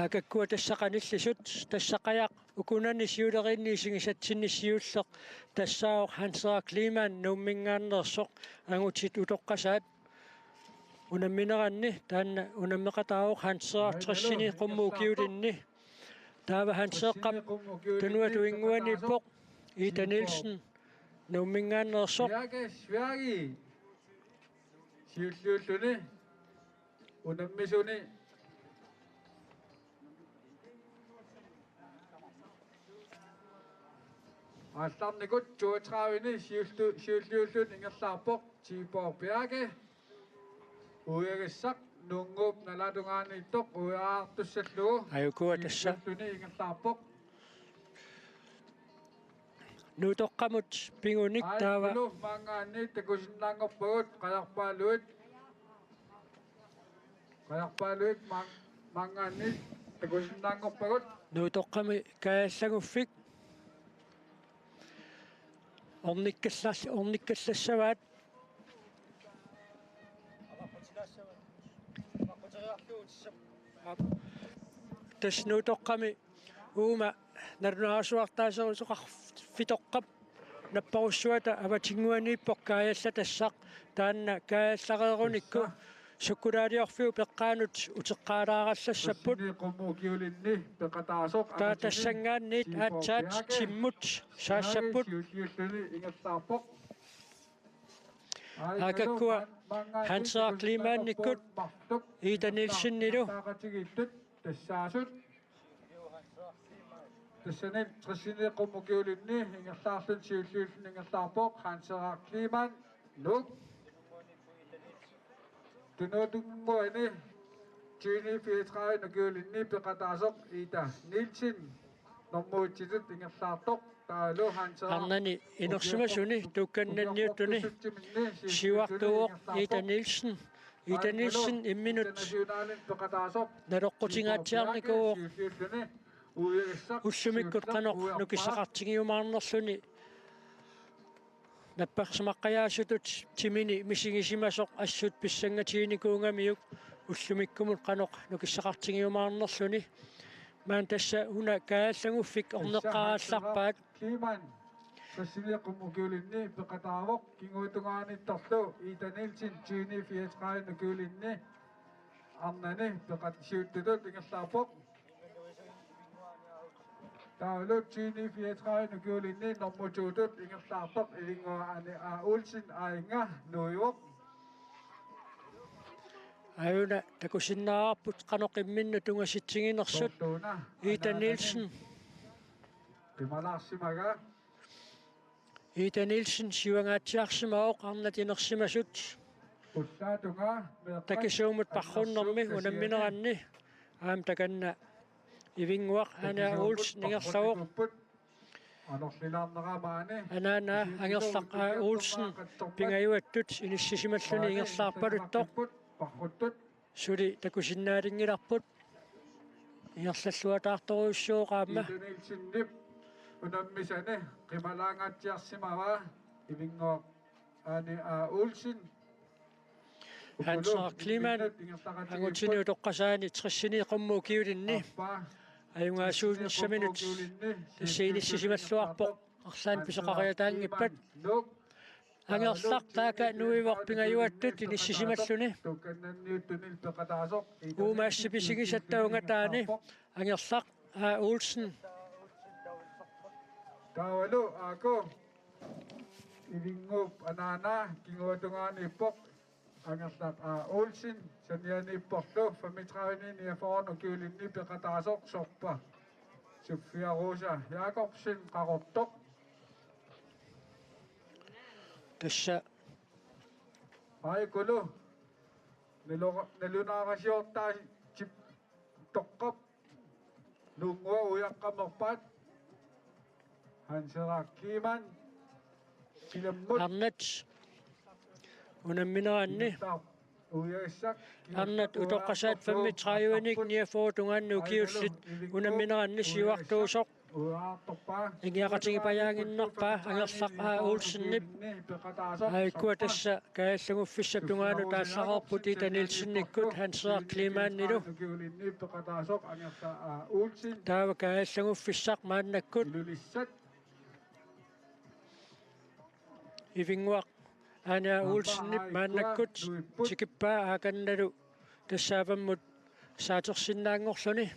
Aakakkua tassa qanillisut, tassa qajaq ukunani siuleriinni isigisatsinni siulleq tassaavoq Hans Henrik Kleemann Nuummingaanneersoq, angutit utoqqasaat. Unammineranni taanna unammeqataavoq Hans Henrik Tressini qummut ukiulinni. Taava Hans Henrikip tunuata tuinnguaniippoq Ida Nielsen Nuummingaanneersoq. Sverige, Sverige. Siulliulluni unammisuni. Aallarnikut toogtredive-ni siullu-, siulliulluni ingerlaarpoq Tiipoq Bjarke. Uiagassaq Nuunnguup nalaatungaaniittoq uiaartussallugu. Ajukua tassa. Siulliulluni ingerlaarpoq. Nuutoqqamut pingunik taava. Aajulu maanngaanniit takusinnaanngorpagut qajarpaaluit. Qajarpaaluit maan-, maanngaanniit takusinnaanngorpagut. Nuutoqqami kaajallaguffik. Ornikkallars-, ornikkallassavaat. Tassa Nuutoqqami uuma nalunaarsuartaaserusoqarfitoqqap napparussuata avatinnguaniippoq kaajallatassaq, taanna kaajallareerunikku sukkulaaliorfiup eqqaanut uteqqaalaarallassapput. Tressini qummut ukiulinni peqataasoq. Taava tassanngaanniit aatsaat timmut saassapput. Siulliulluni ingerlaarpoq. Aakakkua Hans Henrik Kleemannikkut, Ida Nielsenilu. Tassaasut. Tassani tressini qummut ukiulinni ingerlaarluni siulliulluni ingerlaarpoq Hans Henrik Kleemann, Nuuk. Tunuatunngorani tyveni fireogtredive-ni ukiulinni peqataasoq Ida Nielsen, normu et-itut ingerlaartoq, taavalu Hans Henrik. Arnani inersimasuni tuukkannanniuttuni siuartuuvoq Ida Nielsen. Ida Nielsen imminut naloqqutingaatsiarnikuuvoq ullumikkut qanoq nukissaqartigiumaarnerluni. Napparsimaqqajaasutut timini misigisimasoq assut pissangatiginikuugamiuk ullumikkumut qanoq nukissaqartigiumaarnerluni. Maani tassa una kaajallaguffik orneqqaarallarpaat. Kleemann, tressini qummut ukiulinni peqataavoq, kinguatungaaniittorlu Ida Nielsen tyveni fireogtredive-ni ukiulinni arnani peqat-, siuttutut ingerlaarpoq. Taavalu tyveni fireogtredive-ni ukiulinni normu to-tut ingerlaarpoq Ivinnguaq Ane A. Olsen, Aajuna. Aajuna takusinnaavarput qanoq imminnut tungasitsiginersut. Ida Nielsen Ida Nielsen siuangaatsiarsimavoq arnat inersimasut. Takisuumut parrunnermi unammineranni aamma takanna Ivinnguaq Aani A. Olsen ingerlavoq. Anaana Angerlaq A. Olsen pingajuattut inissisimalluni ingerlaarpaluttoq. Suli takusinnaalinngilarput. Ingerlalluataartorujussuuvoq aamma. Ida Nielsenip unammisani qimalaangaatsiarsimavaa Ivinnguaq Aani A. Olsen. Hans Kleemann angutini utoqqasaani tressini qummut ukiulinni ajugaasuunissaminut tassa inissisimalluarpoq arlaannik pisoqariataanngippat. Angerlaq taaka nuivoq pingajuattut inissisimalluni. Uumaassi pisigisatta ungataani Angerlaq A. Olsen. Taavalu A K Ivinnguup anaana kinguatungaaniippoq Angerlaq A. Olsen, sanianiipporlu femogtredive niogfyrre ukiulinni peqataasoq sorpa Sofia Rosa Jakobsen Qaqortoq. Tassa Aajukulu nalu-, nalunaarasiortaa tip toqqap Nuunnguaq uiaqqammerpaat. Hans Henrik Kleemann. Silammut. Arnat unammineranni. Uiassaq. Arnat utoqqasaat femogtredive-nik niogfyrre tungaanni ukiullit unammineranni siuartuusoq. Ingiaqatigipajaannginnerpaa Angerlaq A. Olsenip. Aajuku tassa kaajallanguffissap tungaanut aallarput Ida Nielsenikkut Hans Henrik Kleemannilu. Taava kaajallanguffissaq maannakkut Ivinnguaq Aani A. Olsenip maannakkut tikippaa aakannalu tassaavammut saatersinnaanngorluni.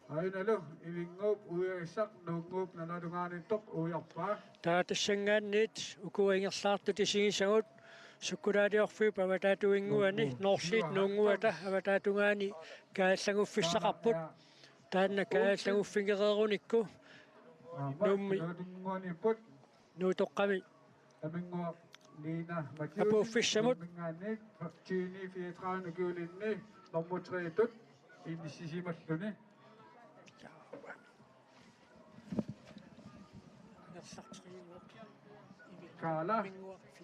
Ainalu Ivinnguup uiassaq Nuunnguup nalatungaaniittoq uiarpaa. Taava tassanngaanniit ukua ingerlaartut isigisagut sukkulaaliorfiup avataata uinnguani Noorliit Nuunnguata avataatungaani kaajallanguffissaqarput. Taanna kaajallanguffigereerunikku Nuummi Nuutoqqami apuuffissamut. Nummer tre-tut inissisimalluni. Kaala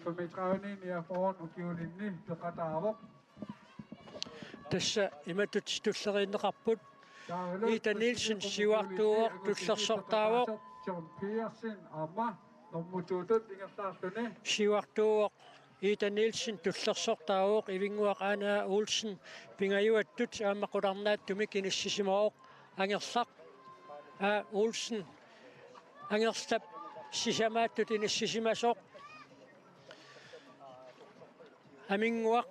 femogtredive niogfyrre ukiulinni peqataavoq. Tassa imatut tulleriinneqarput. Ida Nielsen siuartuuvoq, tullersortaavoq. John Petersen aamma nummer to-tut ingerlaarluni. Siuartuuvoq Ida Nielsen, tullersortaavoq Ivinnguaq Aani A. Olsen pingajuattut aamma qularnaatsumik inissisimavoq Angerlaq A. Olsen. Angerlap sisamaattut inissisimasoq Aminnguaq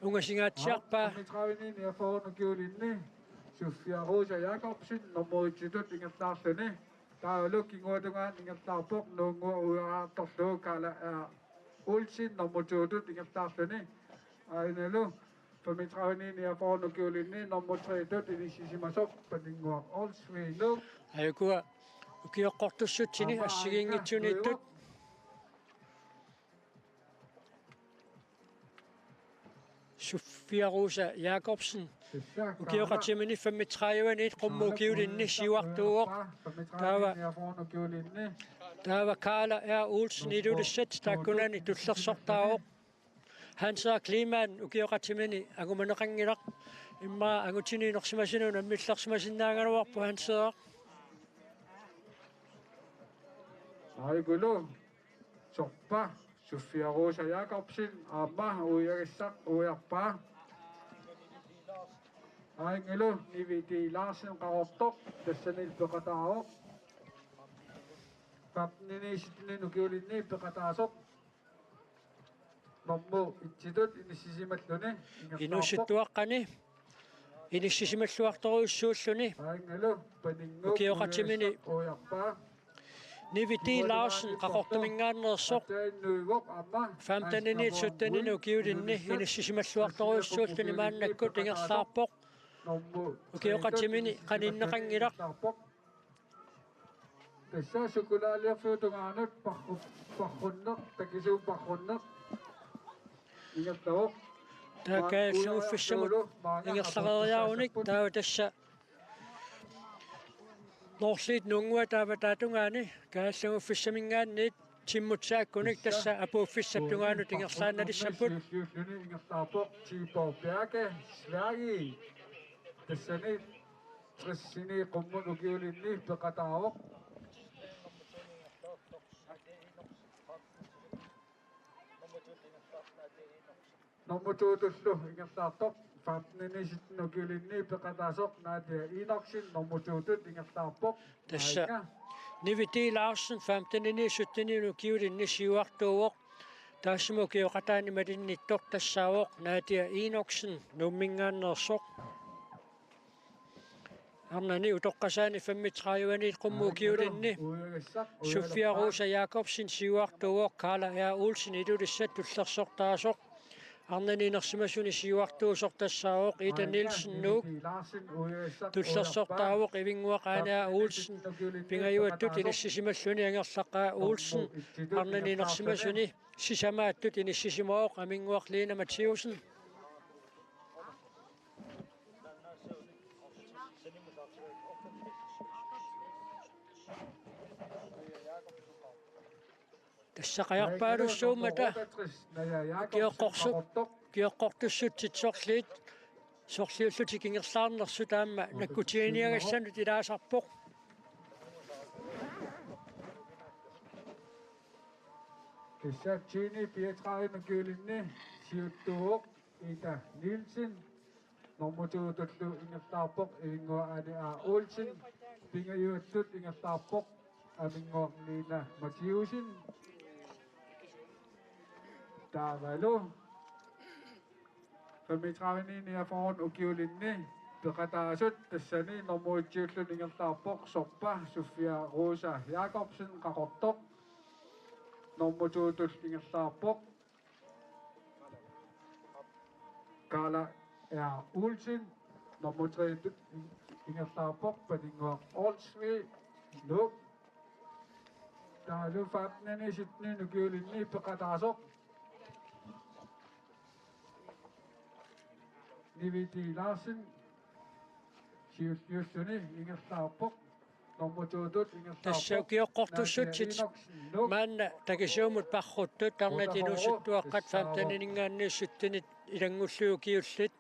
ungasinngatsiarpaa. Femogtredive niogfyrre ukiulinni Sofia Rosa Jakobsen nummer et-tut ingerlaarluni. Taavalu kinguatungaani ingerlaarpoq Nuunnguaq uiariartorlugu Kaala R. Olsen nummer to-tut ingerlaarluni. Ainalu femogtredive niogfyrre ukiulinni nummer tre-tut inissisimasoq Paninnguaq Olsvig Nuuk. Aajukua ukioqqortussutsini assigiinngitsuniittut. Sofia Rosa Jakobsen. Ukioqatimini femogtredive-niit qummut ukiulinni siuartuuvoq. Taava, taava Kaala R. Olsen Ilulissat taakkunani tullersortaavoq. Hans Henrik Kleemann ukioqatimini angumaneqanngilaq. Immaqa angutini inersimasuni unammillersimasinnaagaluarpoq Hans Henrik. Aajukulu sorpa Sofia Rosa Jakobsen aamma uiagassaq uiarpaa. Aajunngilaq Nivi T. Larsen Qaqortoq tassanilu peqataavoq. Femten-iniit sytten-init ukiulinni peqataasoq. Nummer et-tut inissisimalluni. Inuusuttuaqqani inissisimalluartorujussuulluni. Aajunngilaq Paninnguaq ukioqatimini uiassaq uiarpaa. Nivi T. Larsen Qaqortuminngaanneersoq. Femten-iniit sytten-init ukiulinni inissisimalluartorujussuulluni maannakkut ingerlaarpoq. Ukioqatimini qaninneqanngilaq. Tassa sukkulaaliorfiup tungaanut parru-, parrunneq, takisuumik parrunneq ingerlavoq. Taava kaalluguffissamut ingerlareeriarunik taava tassa Noorliit Nuunnguaq taava taava tungaani kaalluguffissaminngaanniit timmut saakkunik tassa apuuffissap tungaanut ingerlaannalissapput. Siulliulluni ingerlaarpoq Tibor Bjerke, Sverige. Tassani tressinit qummut ukiulinni peqataavoq. Nummer to-tullu ingerlaartoq femten sytten ukiulinni peqataasoq Nadia Enoksen, nummer to-tut ingerlaarpoq. Tassa Nainga. Nivi D. Larsen femten sytten ukiulinni siuartuuvoq. Taassuma ukioqataani malinnittoq tassaavoq Nadia Enoksen Nuumminngaanneersoq. Arnani utoqqasaani femogtredive-niit qummut ukiulinni Sofia Rosa Jakobsen siuartuuvoq, Karla R. Olsen Ilulissat tullersortaasoq. Arnani inersimasuni siuartuusoq tassaavoq Ida Nielsen Nuuk. Tullersortaavoq Ivinnguaq Ane A. Olsen, pingajuattut inissisimalluni Angerlaq A. Olsen. Arnani inersimasuni sisamaattut inissisimavoq Aminnguaq Lina Mathiussen. Tassa qajarpaalussuummata ukioqqorsu-, ukioqqortussutsitsorliit sorliullutik ingerlaarnersut aamma nakkutiginiagassanut ilaasarpoq. Tassa T-ni fireogtredive ukiulinni siuttuuvoq Ida Nielsen. Nummer to-tullu ingerlaarpoq Ivinnguaq Ane A. Olsen. Pingajuattut ingerlaarpoq Aminnguaq Lina Mathiussen. Taavalu femogtredive-niogfyrre ukiulinni peqataasut, tassani nummer et-iulluni ingerlaarpoq Sorpa Sofia Rosa Jakobsen, Qaqortoq. Nummer to-tullu ingerlaarpoq Karla R. Olsen. Nummer tre-tut ingerlaarpoq Paninnguaq Olsvig, Nuuk. Taavalu femten sytten ukiulinni peqataasoq Nivi D. Larsen siulliulluni ingerlaarpoq. Nummer to-tut ingerlaarpoq. Tassa ukioqqortussutsit maanna takisuumut parruttut, arnat inuusuttuaqqat femten-iningaanniit syttenit ilanngullugit ukiullit.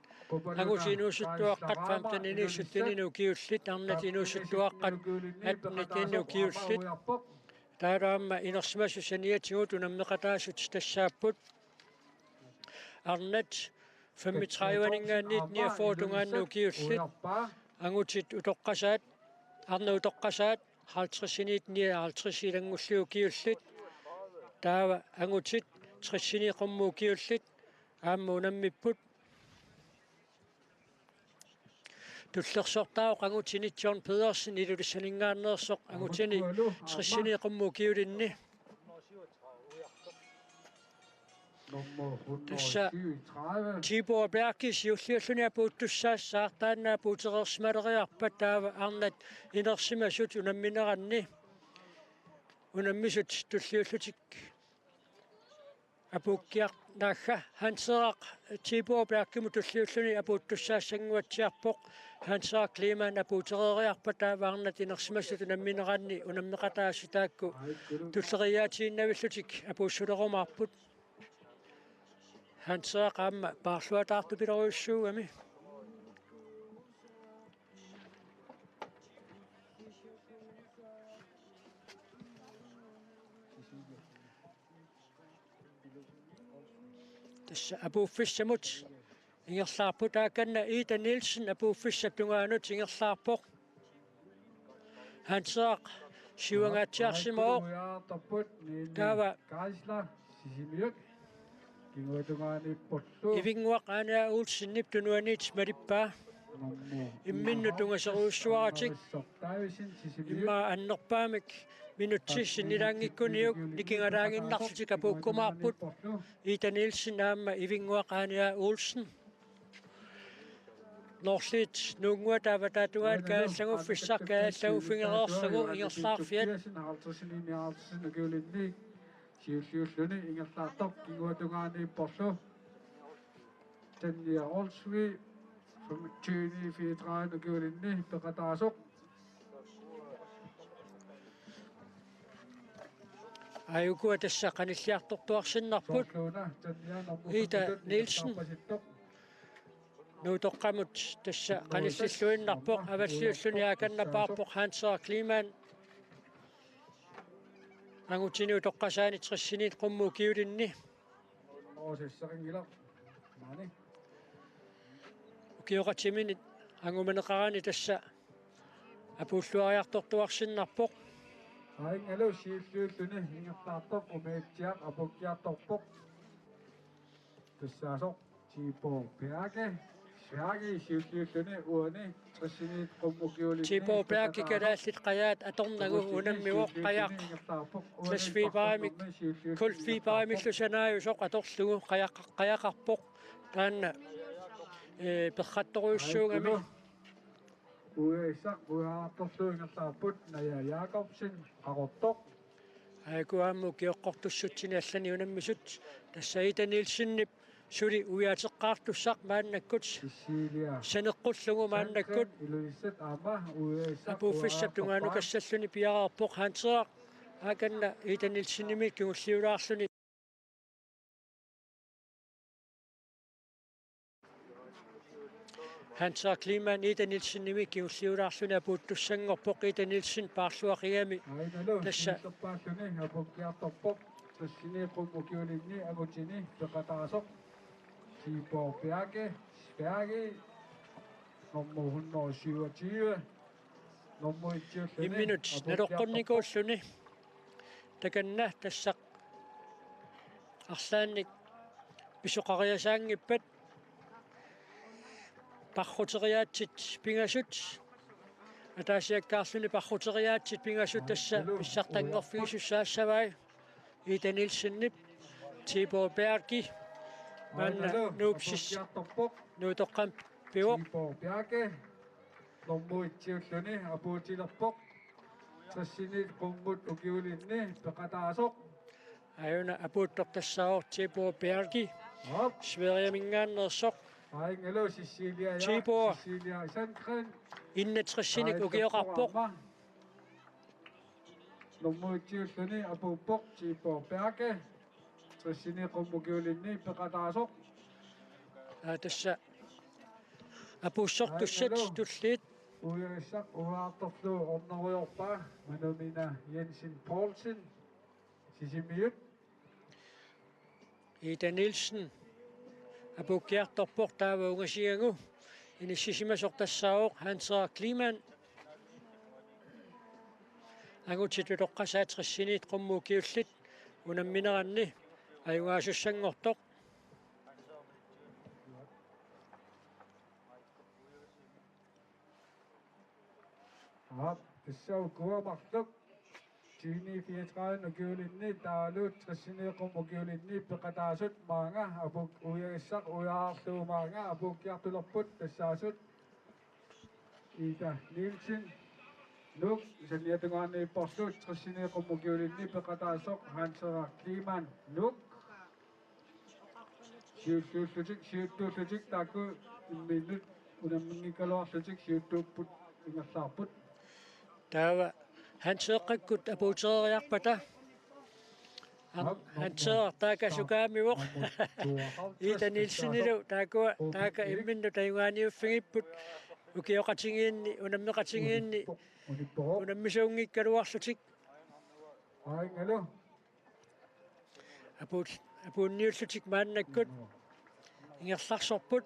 Angutit inuusuttuaqqat femten-init sytteninik ukiullit, arnat inuusuttuaqqat atten-nit ukiullit. Taavalu aamma inersimasut saniatigut unammeqataasut tassaapput. Arnat femogtredive-ningaanniit niogfyrre tungaanut ukiullit. Angutit utoqqasaat, arnat utoqqasaat halvtredsinit nioghalvtreds ilanngullugit ukiullit. Taava angutit tressinit qummut ukiullit aamma unammipput. Tullersortaavoq angutini John Pedersen Ilulissaninngaanneersoq, angutini tressinit qummut ukiulinni. Tassa Tibor Bjerke siulliulluni apuuttussaassaaq, taanna apuutereersimaleriarpat taava arnat inersimasut unammineranni unammisut tulliullutik apuukkiarnaassaaq. Hans Henrik Tibor Bjerkemut tulliulluni apuuttussaassanguatsiarpoq. Hans Henrik Kleemann apuutereeriarpat taava arnat inersimasut unammineranni unammeqataasut taakku tulleriiaatiinnavillutik apuussulerumaarput. Hans Henrik aamma paarluataartupilorujussuugami. Tassa apuuffissamut ingerlaarput, taakkunani Ida Nielsen apuuffissap tungaanut ingerlaarpoq. Hans Henrik siuangaatsiarsimavoq. Taava Ivinnguaq Ane A. Olsenip tunuaniit malippaa. Imminnut tungaserujussuaratik. Immaqa annerpaamik minutsit sinnilaanngikkuniuk nikingalaaginnarlutik apuukkumaarput. Ida Nielsen aamma Ivinnguaq Ane A. Olsen. Norliit Nuunnguata avataata tungaanut kaajallaguffissaq, kaajallaguffigeriarlugu ingerlaarfiat. Halvtredsenimi Halvtredsen ukiulinni siulliulluni ingerlaartoq kinguaatungaaniipporlu Tanja Olsvig, femogtyve fireogtredive ukiulinni peqataasoq. Aajukua tassa qanilliartortuarsinnarput. Ida Nielsen. Nuutoqqamut tassa qanillilluinnarpoq, avalliulluni aakannapaarpoq Hans Kleemann. Angutini utoqqasaani tressiniit qummut ukiulinni. Ukioqatiminit angumaneqarani tassa apuulluariartortuarsinnarpoq. Aajungalu siulliulluni ingerlaartoq Umiatsiaq apuukkiartorpoq. Tassaasoq Tibo Berge, Sverige, siulliulluni uani tressiniit qummut ukiulinni. Tibo Berge, kalaallit qajaat atornagu unammivoq, qajaq glasfiberimik, kulfiberimillu sanaajusoq atorlugu qajaq-, qajaqarpoq. Taanna, ee, perrattorujussuugami. Ujassaq ujaartorlugu ingerlaarput, Naja Jakobsen, Qaqortoq. Aajukua aamma ukioqqortussutsini allani unammisut. Tassa Ida Nielsenip suli ujaateqqaartussaq maannakkut saneqqullugu maannakkut. Apuuffissap tungaanukassalluni piareerpoq Hans Henrik. Aakanna Ida Nielsenimit kingulliulaarluni. Hans Kleemann Ida Nielsenimit kingulliulaarluni apuuttussanngorpoq. Ida Nielsen paarluaqigami. Aajungalu tassa siullerpaalluni apuukkiartorpoq. Tressiniit qummut ukiulinni angutini peqataasoq Tibo Berge, Sverige, nummer hundrede og syvogtyve. Nummer et-iulluni. Imminut apuukkiartorpoq. Naloqqunnikuulluni. Takanna tassa arlaannik pisoqariasaanngippat. Parruteriaatsit pingasut. Ataasiakkaarluni parruteriaatsit pingasut tassa pissartanngorfigisussaassavai. Ida Nielsenip Tibo Berge. Maanna Nuuk Sisimiut nuutoqqamut pivoq. Tibo Berge. Nummer et-iulluni apuutilerpoq. Tressiniit qummut ukiulinni peqataasoq. Aajuna apuuttoq tassaavoq Tibo Berge. Aap. Sverigeminngaanneersoq. Aajungalu Cecilia, ja, Tibo. Cecilia Sandgren. Enogtresinik ukioqarpoq. Nummer et-iulluni apuuppoq Tibo Berge. Tressiniit qummut ukiulinni peqataasoq. Aa, tassa apuussortussat tulliit. Ujassaq ujaartorlugu ornerujoorpaa Manumina Jensen Poulsen, Sisimiut. Ida Nielsen apuukkiartorpoq, taava ungasigaanni inissisimasoq tassaavoq Hans Kleemann. Angutit utoqqasaat tressiniit qummut ukiullit unammineranni ajugaasussanngortoq. Aap, tassa ukua marluk tyveni fireogtredive ukiulinni taavalu tressiniit qummut ukiulinni peqataasut maanga apuuk-, ujassaq ujaarlugu maanga apuukkiartulerput tassaasut Ida Nielsen, Nuuk, saniatungaaniipporlu tressiniit qummut ukiulinni peqataasoq Hans Kleemann, Nuuk. Siulliullutik, siuttuullutik taakku imminnut unamminngikkaluarlutik siuttuupput ingerlaarput. Taava Hans Henrikkut apuuteriarpata. Ar-, Hans Henrik taaka sukaamivoq. Ida Nielsenilu taakkua taaka imminnut ajugaaniuffigipput. Ukioqatigiinni, unammeqatigiinni, unammisuunngikkaluarlutik. Aajungalu. Apuut-, apuunniullutik maannakkut ingerlarsorput.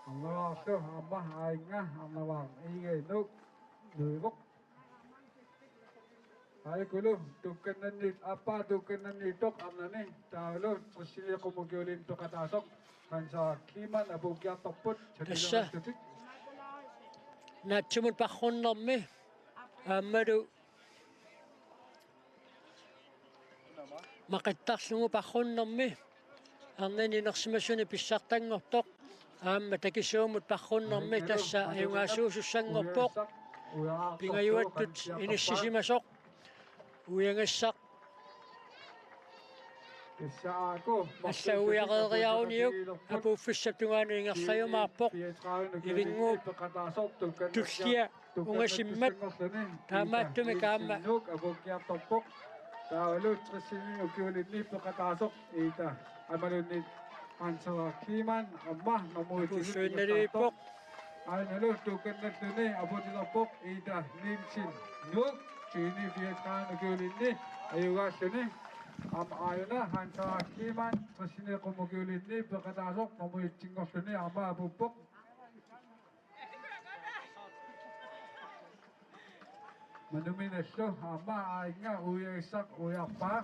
Arnavaarlu aamma aajunga, arnavaaq Ida Nuuk nuivoq. Aajukulu tukkannanniit, aappaa tukkannanniittoq arnani taavalu tressiniit qummut ukiulinni peqataasoq Hans Kleemann apuukkiartorput. Tassa. Saniatigut naatsumut parrunnermi aammalu maqittarlugu parrunnermi arnani inersimasuni pissartanngortoq. aamma takisuumut parrunnermi tassa ajugaasuusussanngorpoq. Pingajuattut inissisimasoq. Uiagassaq alla uiareeriaruniuk apuuffissap tungaanut ingerlajumaarpoq. Ivinnguup tullia ungasimmat. Taamaattumik aamma. Taavalu tressini ukiulinni peqataasoq Ida Amaluunniit Hans Henrik Kleemann aamma normu et-inik ingerlaartoq. Aajnalu tuukkannalluni apuutilerpoq Ida Nielsen Nuuk tyveni fireogtredive ukiulinni ajugaalluni. Aamma aajuna Hans Henrik Kleemann tressini qummut ukiulinni peqataasoq normu et-inngorluni aamma apuuppoq. Manuminallu aamma aajuna uiagassaq uiarpaa.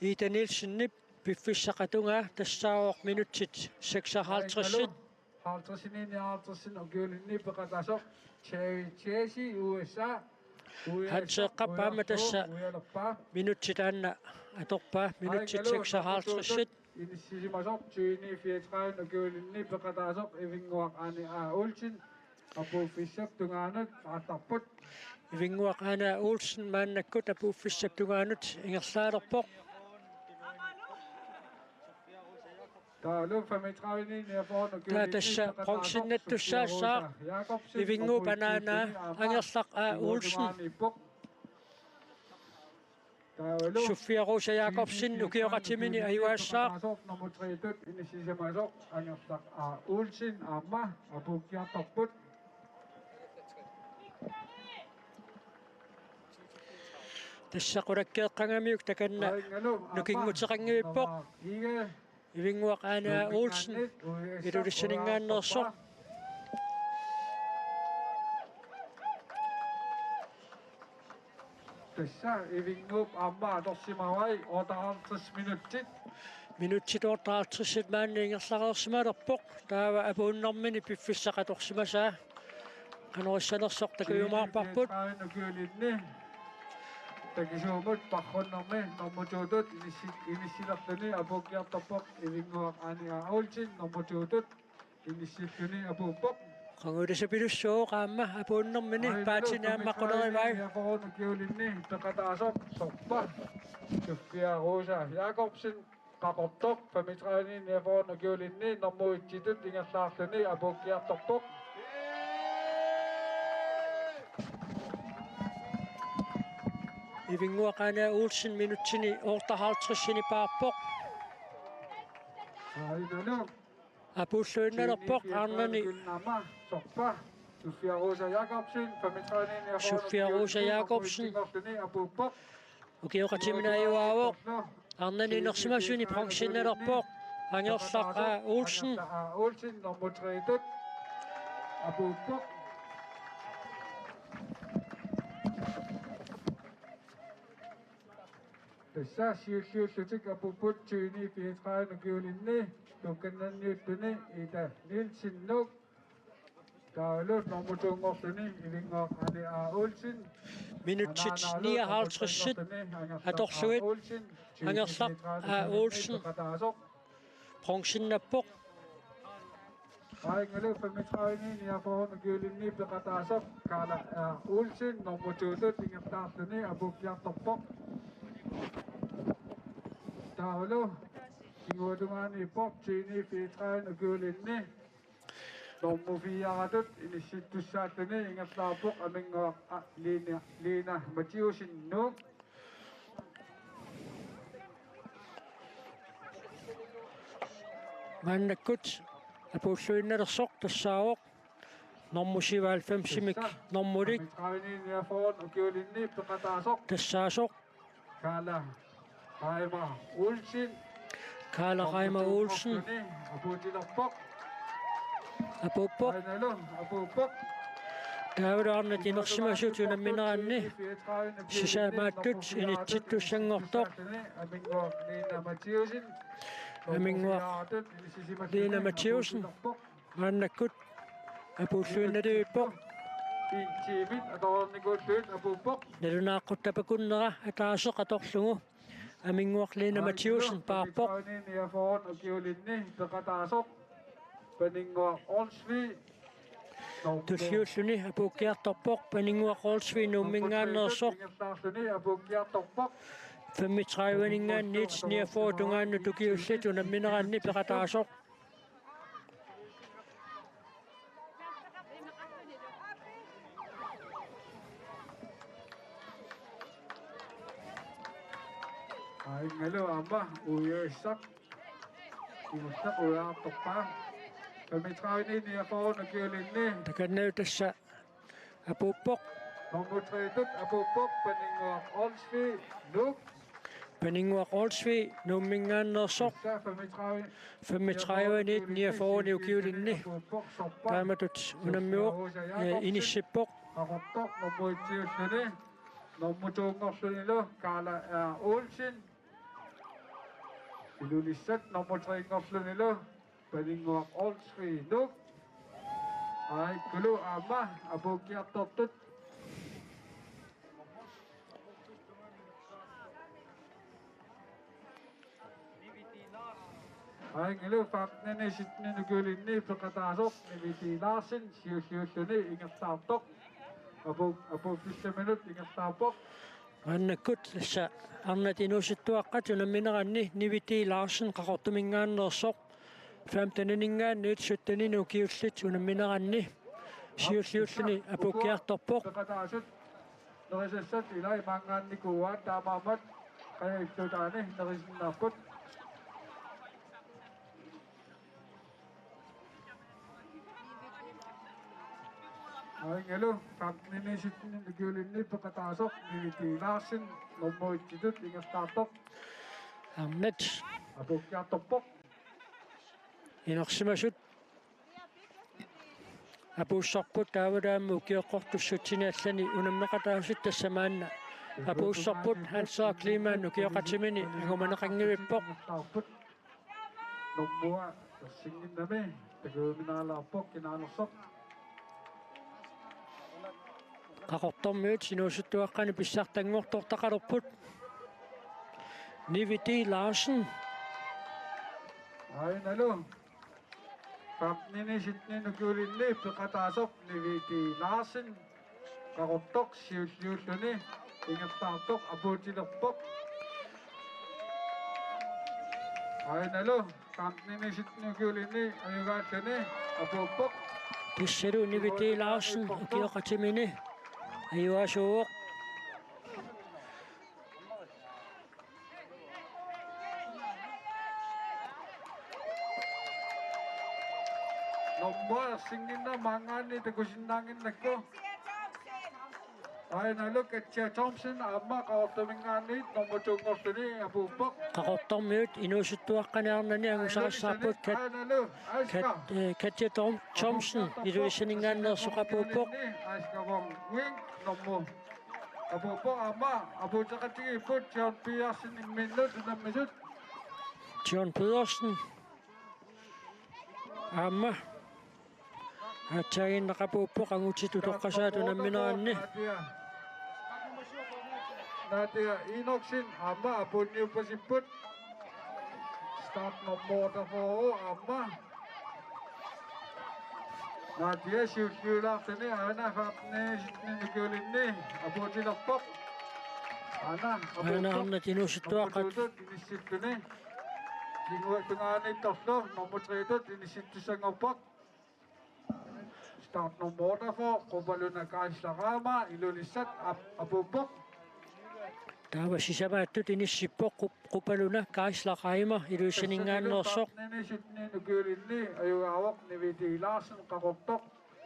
Ida Nielsenip piffissap tungaa tassaavoq minutsit seksoghalvtreds. Halvtredsini nioghalvtredsin ukiulinni peqataasoq Cherry Chase U S A. Hans Eqqap aamma tassa minutsit taanna atorpaa, minutsit seksoghalvtreds. Inissisimasoq tyveni fireogtredive ukiulinni peqataasoq Ivinnguaq Ane A. Olsen apuuffissap tungaanut aallarput. Ivinnguaq Ane A. Olsen maannakkut apuuffissap tungaanut ingerlaalerpoq. Taavalu femogtredive niogfyrre ukiulinni peqataasoq Sofia Rosa Jakobsen, Ivinnguup anaanaa Angerlaq A. Olsen. Sofia Rosa Jakobsen ukioqatimini ajugaassaaq. Nummer tre-tut inissisimasoq Angerlaq A. Olsen aamma apuukkiartorput. Tassa qulakkeeqqangamiuk takanna nukinguteqanngivippoq. Ivinnguaq Ane A. Olsen Ilulissaninngaanneersoq. Tassa Ivinnguup aamma atorsimavai otteoghalvtreds minutsit. Minutsit otteoghalvtredsit maani ingerlareersimalerpoq. Taava apuunnermini piffissaq atorsimasaa. Qanoq issanersoq takujumaarparput. Ukiulinni takisuumut parrunnermi nummer to-tut inissi-, inissilerluni apuukkiartorpoq Ivinnguaq Ane A. Olsen nummer to-tut inissilluni apuuppoq. Qangulisapilussuuvoq aamma apuunnermini paatini aamma qulerivai. Niogfyrre ukiulinni peqataasoq Sorpa Sofia Rosa Jakobsen Qaqortoq femogtredive niogfyrre ukiulinni nummer et-itut ingerlaarluni apuukkiartorpoq. Ivinnguaq Ane A. Olsen minutsini otteoghalvtredsini paarpoq. Aajnalu. Apuulluinnalerpoq arnani. Sorpa Sofia Rosa Jakobsen, femogtredive niogfyrre, Sofia Rosa Jakobsen. Apuuppoq. Ukioqatiminaajuaavoq. Arnani inersimasuni bronzinnalerpoq Angerlaq A. Olsen. Angerlaq A. Olsen, nummer tre-tut. Apuuppoq. Tassa siulliullutik apuupput tyveni fireogtredive ukiulinni, tuukkannanniulluni Ida Nielsen Nuuk. Taavalu nummer to-nngorluni Ivinnguaq Ane A. Olsen. Minutsit nioghalvtredsit atorlugit Angerlaq A. Olsen bronzinnappoq. Aajnalu femogtredive niogfyrre ukiulinni peqataasoq Karla R. Olsen nummer to-tut ingerlaarluni apuukkiartorpoq. Taavalu kinguatungaaniippoq tyveni fireogtredive ukiulinni nummer fire-tut inissittussaalluni ingerlaarpoq Aminnguaq A-, Lina, Lina Mathiussen Nuuk. Maannakkut apuulluinnalersoq tassaavoq nummer syvoghalvfemsimik, nummerik tassaasoq Karla Reimer Olsen. Karla Reimer Olsen. Apuutilerpoq. Apuuppoq. Aajnalu, apuuppoq. Taavalu arnat inersimasut unammineranni sisamaattut inissittussanngortoq. Aminnguaq Lina Mathiussen. Aminnguaq Lina Mathiussen. Maannakkut apuulluinnarivippoq. Intiimit atornikuullugu apuuppoq. Nalunaaquttap akunnera ataaseq atorlugu. Aminnguaq Lena Mathiussen paarpoq. Tulliulluni Apuukkiaq Torpoq, Paninnguaq Olsvig Nuumminngaanneersoq. Femogtredive-ninngaanniit niogfyrre tungaanut ukiullit unammineranni peqataasoq. Aajungalu aamma uiuissaq. Imussaq uiartorpaa. Femogtredive-niit niogfyrre ukiulinni. Takanna tassa Apuuppoq. Nummer tre-tut Apuuppoq, Paninnguaq Olsvig, Nuuk. Paninnguaq Olsvig Nuumminngaanneersoq. Femogtredive-niit niogfyrre ukiulinni. Taamatut unammivoq, eh, inissippoq. Qaqortoq nummer et-iulluni. Nummer to-nngorlunilu Karla R. Olsen. Ilulissat nummer tre-nngorlunilu Paninnguaq Olsvig, Nuuk. Aajukkulu aamma Apuukkiartortut. Aajungalu femten sytten ukiulinni peqataasoq Nivi T. Larsen, siulliulluni ingerlaartoq. Apu-, apuuffissaminut ingerlaarpoq. Maannakkut tassa arnat inuusuttuaqqat unammineranni Nivi T. Larsen Qaqortuminngaanneersoq. Femten-iningaanniit sytten-inut ukiullit unammineranni siulliulluni Apuukkiartorpoq. Peqataasut nerisassat ilai maanngaannikuuaat, taamaammat qajallutaani nerisinnaapput. Aajungalu femten-inik sytten-inik ukiulinni peqataasoq Nivi T. Larsen nummer et-itut ingerlaartoq. Arnat Apuukkiartorpoq. Inersimasut apuussorput, taavalu aamma ukioqqortussatsinni allani unammeqataasut tassa maanna apuussorput. Hans Kleemann ukioqatimini angumaneqanngivippoq. Nummua tassinnginnami takujuminaalaarpoq kinaanersoq. Qaqortormiut inuusuttuaqqani pissartanngortortaqalerput. Nivi T. Larsen. Aajungalu femten-inik sytten-inik ukiulinni peqataasoq Nivi T. Larsen. Qaqortoq siulliulluni ingerlaartoq apuutilerpoq. Aajungalu femten-inik sytten-inik ukiulinni ajugaalluni apuuppoq. Tassalu Nivi T. Larsen ukioqatimini ajugaasuuvoq. Nummer ersinnginnama maanngaanniit takusinnaannginnakku. Aajungalu Katja Thomsen aamma Qaqortuminngaanniit nummer to-nngorluni apuuppoq. Qaqortormiut inuusuttuaqqani arnani angusarissaarput Kat-, Kat-, eh, Katja Thom-, Thomsen Ilulissaninngaanneersoq apuuppoq. Askavong Wing nummer apuuppoq, aamma apuuteqatigiipput John Pedersen imminnut unammisut. John Pedersen aamma aatsaaginnaq apuuppoq angutit utoqqasaat unammineranni. Nadia Enoksen aamma apuunniuppasipput. Start nummer otteogfyrre aamma. Nadia siulliulaarluni aana femten-inik sytten-inik ukiulinni apuutilerpoq. Aana apuuppoq. Aana arnat inuusuttuaqqat. Nummer to-tut inissilluni. Kinguatungaaniittorlu nummer tre-tut inissittussanngorpoq. Start nummer otteogfyrre, Qupaluna Geisler Reimer, Ilulissat ap-, apuuppoq. Taava sisamaattut inissippoq Qup-, Qupaluna Geisler Reimer, Ilulissaninngaanneersoq. Femten-inik sytten-inik ukiulinni ajugaavoq Nivi T. Larsen Qaqortoq,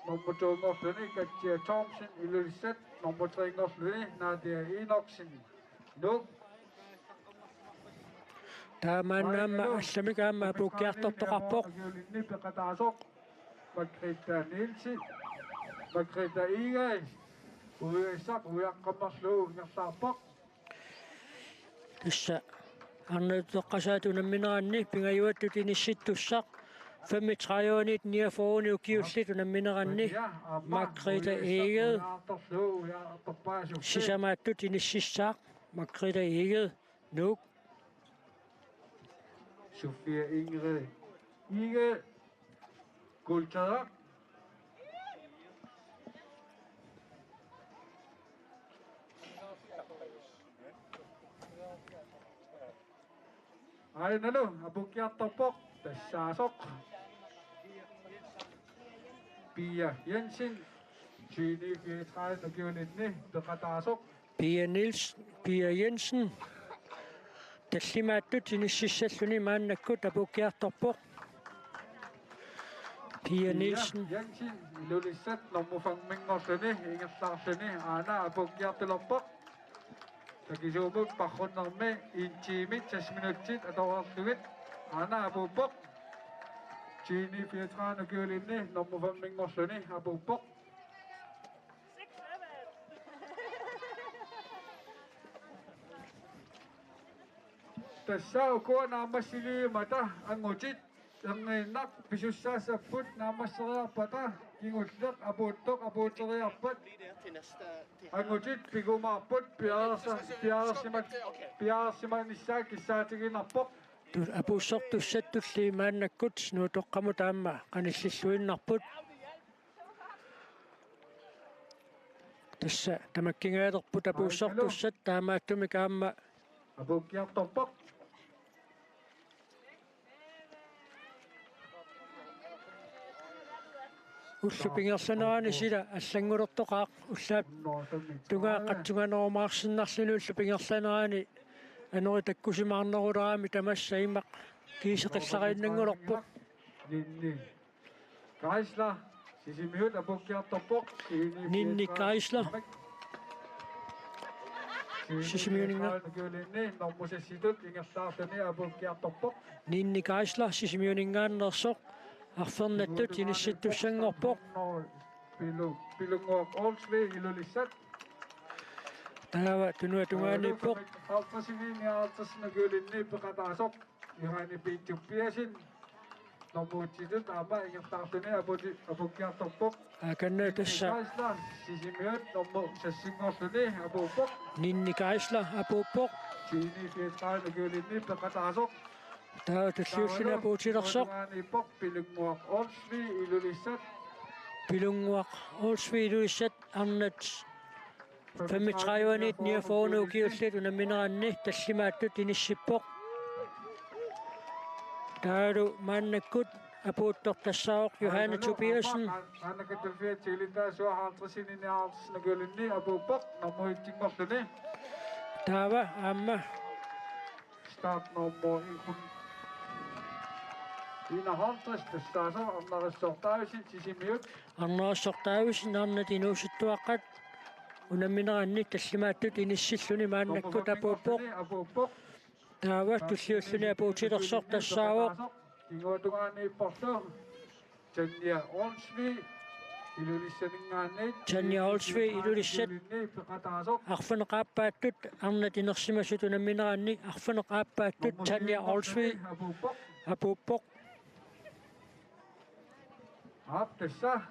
nummer to-nngorluni Katja Thomsen Ilulissat, nummer tre-nngorluni Nadia Enoksen Nuuk. Taamaanna aamma allamik aamma apuukkiartortoqarpoq. Ukiulinni peqataasoq Margrethe Nielsen, Margrethe Egede, uiuissaq uiaqqammerlugu ingerlaarpoq. Tassa arnat utoqqasaat unammineranni pingajuattut inissittussaq femogtredive-niit niogfyrre-ni ukiullit unammineranni Margrethe Egede. Sisamaattut inississaaq Margrethe Egede, Nuuk. Sofia Ingrid Ige, guldtager. Ainalu apuukkiartorpoq tassaasoq Pia Jensen, tyve fireogtredive ukiulinni peqataasoq. Pia Niels, Pia Jensen. Tallimaattut inississalluni maannakkut apuukkiartorpoq. Pia Nielsen. Jensen, Ilulissat, nummer fem-inngorluni ingerlaarluni aana apuukkiartulerpoq. Takisuumut paarrunnermi en time seks minutsit atoreerlugit aana apuuppoq. Tyve fireogtredive ukiulinni nummer fem-inngorluni apuuppoq. Tassa ukua naammassiliimmata angutit erniinnaq pisussaassapput naammasseriarpata kingulleq apuuttoq apuuteriarpat angutit pigumaarput piareersa-, piareersimat-, piareersimanissaa kissaatiginarpoq. Tu-, apuussortussat tulliit maannakkut Nuutoqqamut aamma qanillilluinnarput. Tassa tamakkingaalerput apuussortussat taamaattumik aamma. Apuukkiartorpoq. Ullup ingerlanerani sila allanngulertoqaaq, ullaap tungaa qatsunganerumaarsinnarluni ullup ingerlanerani anori takkusimaarnerulerami tamassa immaqa kiiseqillariinnanngulerpoq. Ninni Geisler, Sisimiut apuukkiartorpoq. Ninni Geisler. Sisimiuninga-, Sisimiuningaanneersoq. Ukiulinni nummer seksitut ingerlaarluni apuukkiartorpoq. Ninni Geisler, Sisimiuningaanneersoq. Arfernattut inissittussanngorpoq. Pilu-, Pilunnguaq Olsvig, Ilulissat. Taava tunuata tungaaniippoq. Halvtredsinik nioghalvtredsinik ukiulinni peqataasoq. Johanne Piitsup Piasin. Nummer otte-tut aamma ingerlaarluni aputi-, apuukkiartorpoq. Akanna tassa. Geisler, Sisimiut, nummer seks-inngorluni apuuppoq. Ninni Geisler apuuppoq. Tyve fireogtredive ukiulinni peqataasoq. Taava tulliulluni apuutilersoq. Taavalu tungaaniippoq Pilunnguaq Olsvig, Ilulissat. Pilunnguaq Olsvig, Ilulissat, arnat femogtredive-nit niogfyrre ukiullit unammineranni tallimaattut inissippoq. Taavalu maannakkut apuuttoq tassaavoq Johanne Tobiassen. Maannakkut tulliuttulittaasuaq halvtredsinik nioghalvtredsinik ukiulinni apuuppoq nummer et-inngorluni. Taava aamma. Startnummer enoghalvtreds tassaasoq Arnarissaq Davidsen, Sisimiut. Arnarissaq Davidsen, arnat inuusuttuaqqat unammineranni tallimaattut inissilluni maannakkut apuuppoq. Apuuppoq. Taava tulliulluni apuutilersoq tassaavoq. Kinguatungaaniipporlu. Tanja Olsvig, Ilulissaninngaanniit. Tanja Olsvig, Ilulissat. Ukiulinni peqataasoq. Arfineq-aappaattut arnat inersimasut unammineranni arfineq-aappaattut Tanja Olsvig. Apuuppoq. Apuuppoq. Aap, tassa.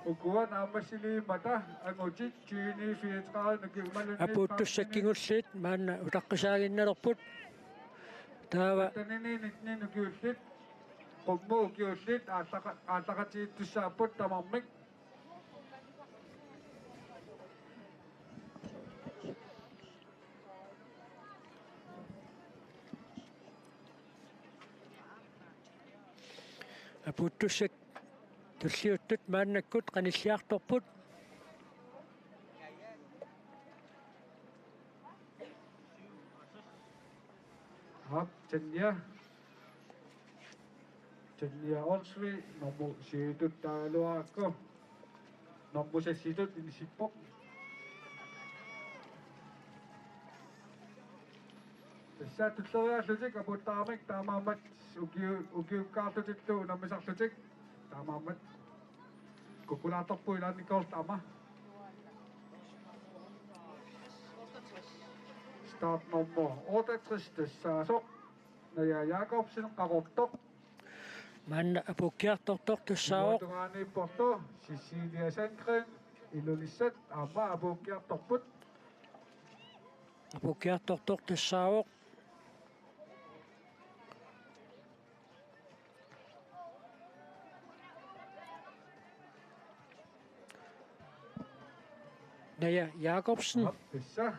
Ukua naammassiliimmata angutit tyve fireogtredive ukiulinni. Apuuttussat kingulliit maanna utaqqisaaginnalerput. Taava. Attenini nittenini ukiullit. Qummut ukiullit aallaqa-, aallaqatigiittussaapput tamarmik. Apuuttussat tulliuttut maannakkut qanilliartorput. Aap, Tanja. Tanja Olsvig, nummer syv-tut taagaluarakku. Nummer seks-itut inissippoq. Tassa tulleriiaarlutik apuuttaramik taamaammat ukiu-, ukiukkaarlutillu unammisarlutik taamaammat. Kukkulaartorput ilaannikkoortama. Startnummer otteogtres tassaasoq Naja Jakobsen, Qaqortoq. Maanna apuukkiartortoq tassaavoq. Tungaaniipporlu Cecilia Sandgren, Ilulissat, aamma apuukkiartorput. Apuukkiartortoq tassaavoq. Naja Jakobsen. Tassa.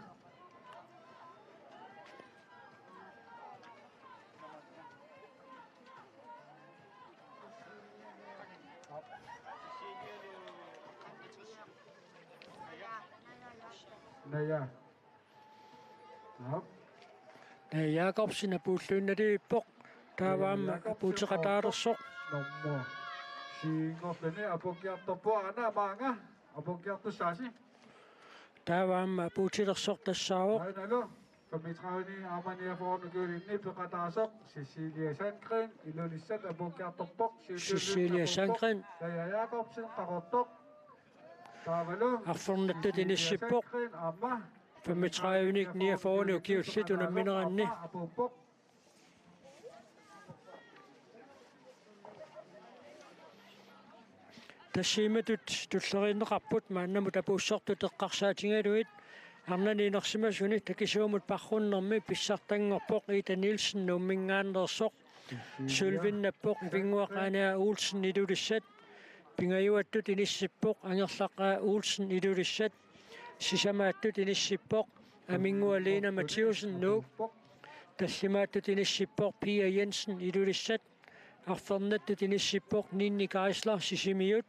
Naja. Aap. Naja Jakobsen apuulluinnarpoq. Taava aamma apuuteqataalersoq. Nummer syv-nngorluni apuukkiartorpoq, aana maanga apuukkiartussaasi. Taava aamma apuutilersoq tassaavoq. Ainalu femogtredive aamma niogfyrre-ni ukiulinni peqataasoq Cecilia Sandgren Ilulissat apuukkiartorpoq. Cecilia Sandgren. Naja Jakobsen Qaqortoq. Taavalu Arfernattut inissippoq. Sandgren aamma Femogtredive-nik niogfyrre-ni ukiullit unammineranni. Apuuppoq. Tassa imatut tulleriinneqarput maannamut apuussortut eqqarsaatigalugit. Arnani inersimasuni takisuumut paarrunnermi pissartanngorpoq Ida Nielsen Nuumminngaanneersoq. Sølvinnappoq Pinnguaq Ane Olsen Ilulissat. Pingajuattut inissippoq Angerlaq A. Olsen Ilulissat. Sisamaattut inissippoq Aminngua Lina Mathiussen Nuuk. Tallimaattut inissippoq Pia Jensen Ilulissat. Arfernattut inissippoq Ninni Geisler Sisimiut.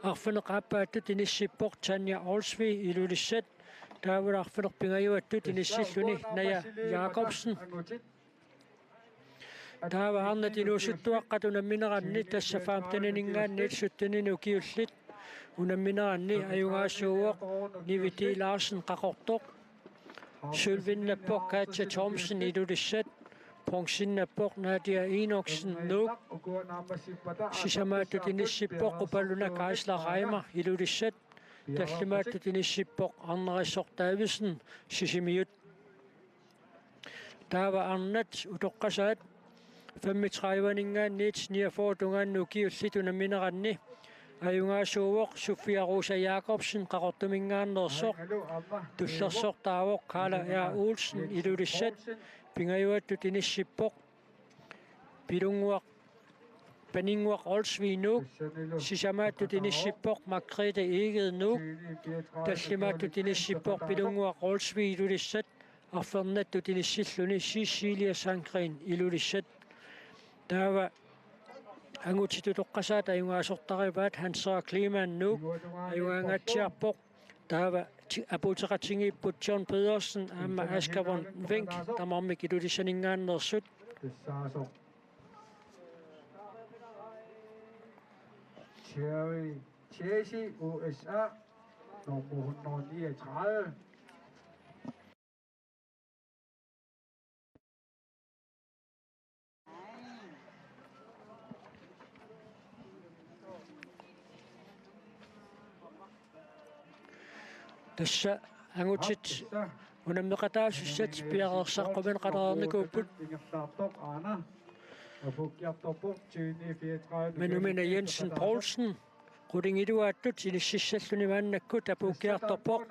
Arfineq-aappaattut inissippoq Tanja Olsvig Ilulissat. Taavalu arfineq-pingajuattut inissilluni Naja Jakobsen. Taava arnat inuusuttuaqqat unammineranni, tassa femten-inngaanniit sytten-init ukiullit unammineranni, ajugaasuuvoq Nivi T. Larsen Qaqortoq. Sølvinnappoq Katja Thomsen Ilulissat. Bronzennappoq Nadia Enoksen Nuuk. Sisamaattut inissippoq Qupaluna Geisler Reimer Ilulissat. Tallimaattut inissippoq Arnarisoq Davidsen Sisimiut. Taava arnat utoqqasaat femogtredive-ninngaanniit niogfyrre-tungaanut ukiullit unammineranni, ajugaasuuvoq Sofia Rosa Jakobsen Qaqortuminngaanneersoq. Tullersortaavoq Karla R. Olsen Ilulissat. Pingajuattut inissippoq Pilunnguaq Paninnguaq Olsvig Nuuk. Sisamaattut inissippoq Margrethe Egede Nuuk. Tallimaattut inissippoq Pilunnguaq Olsvig Ilulissat. Arfernattut inissilluni Cecilia Sandgren Ilulissat. Taava angutit utoqqasaat ajugaasortarivaat Hans Kleemann Nuuk. Ajugaangaatsiarpoq. Taava ti-, apuuteqatigiipput John Pedersen aamma Asger von Wenck, tamarmik Ilulissaninngaanneersut. Tassaasoq Cherry Chase, U S A, nummer hundrede niogtredive. Tassa angutit unammeqataasussat piareersaqqumineqalereernikuupput. Manumina Jensen Poulsen, qulingiluaattut inississalluni maannakkut apuukkiartorpoq.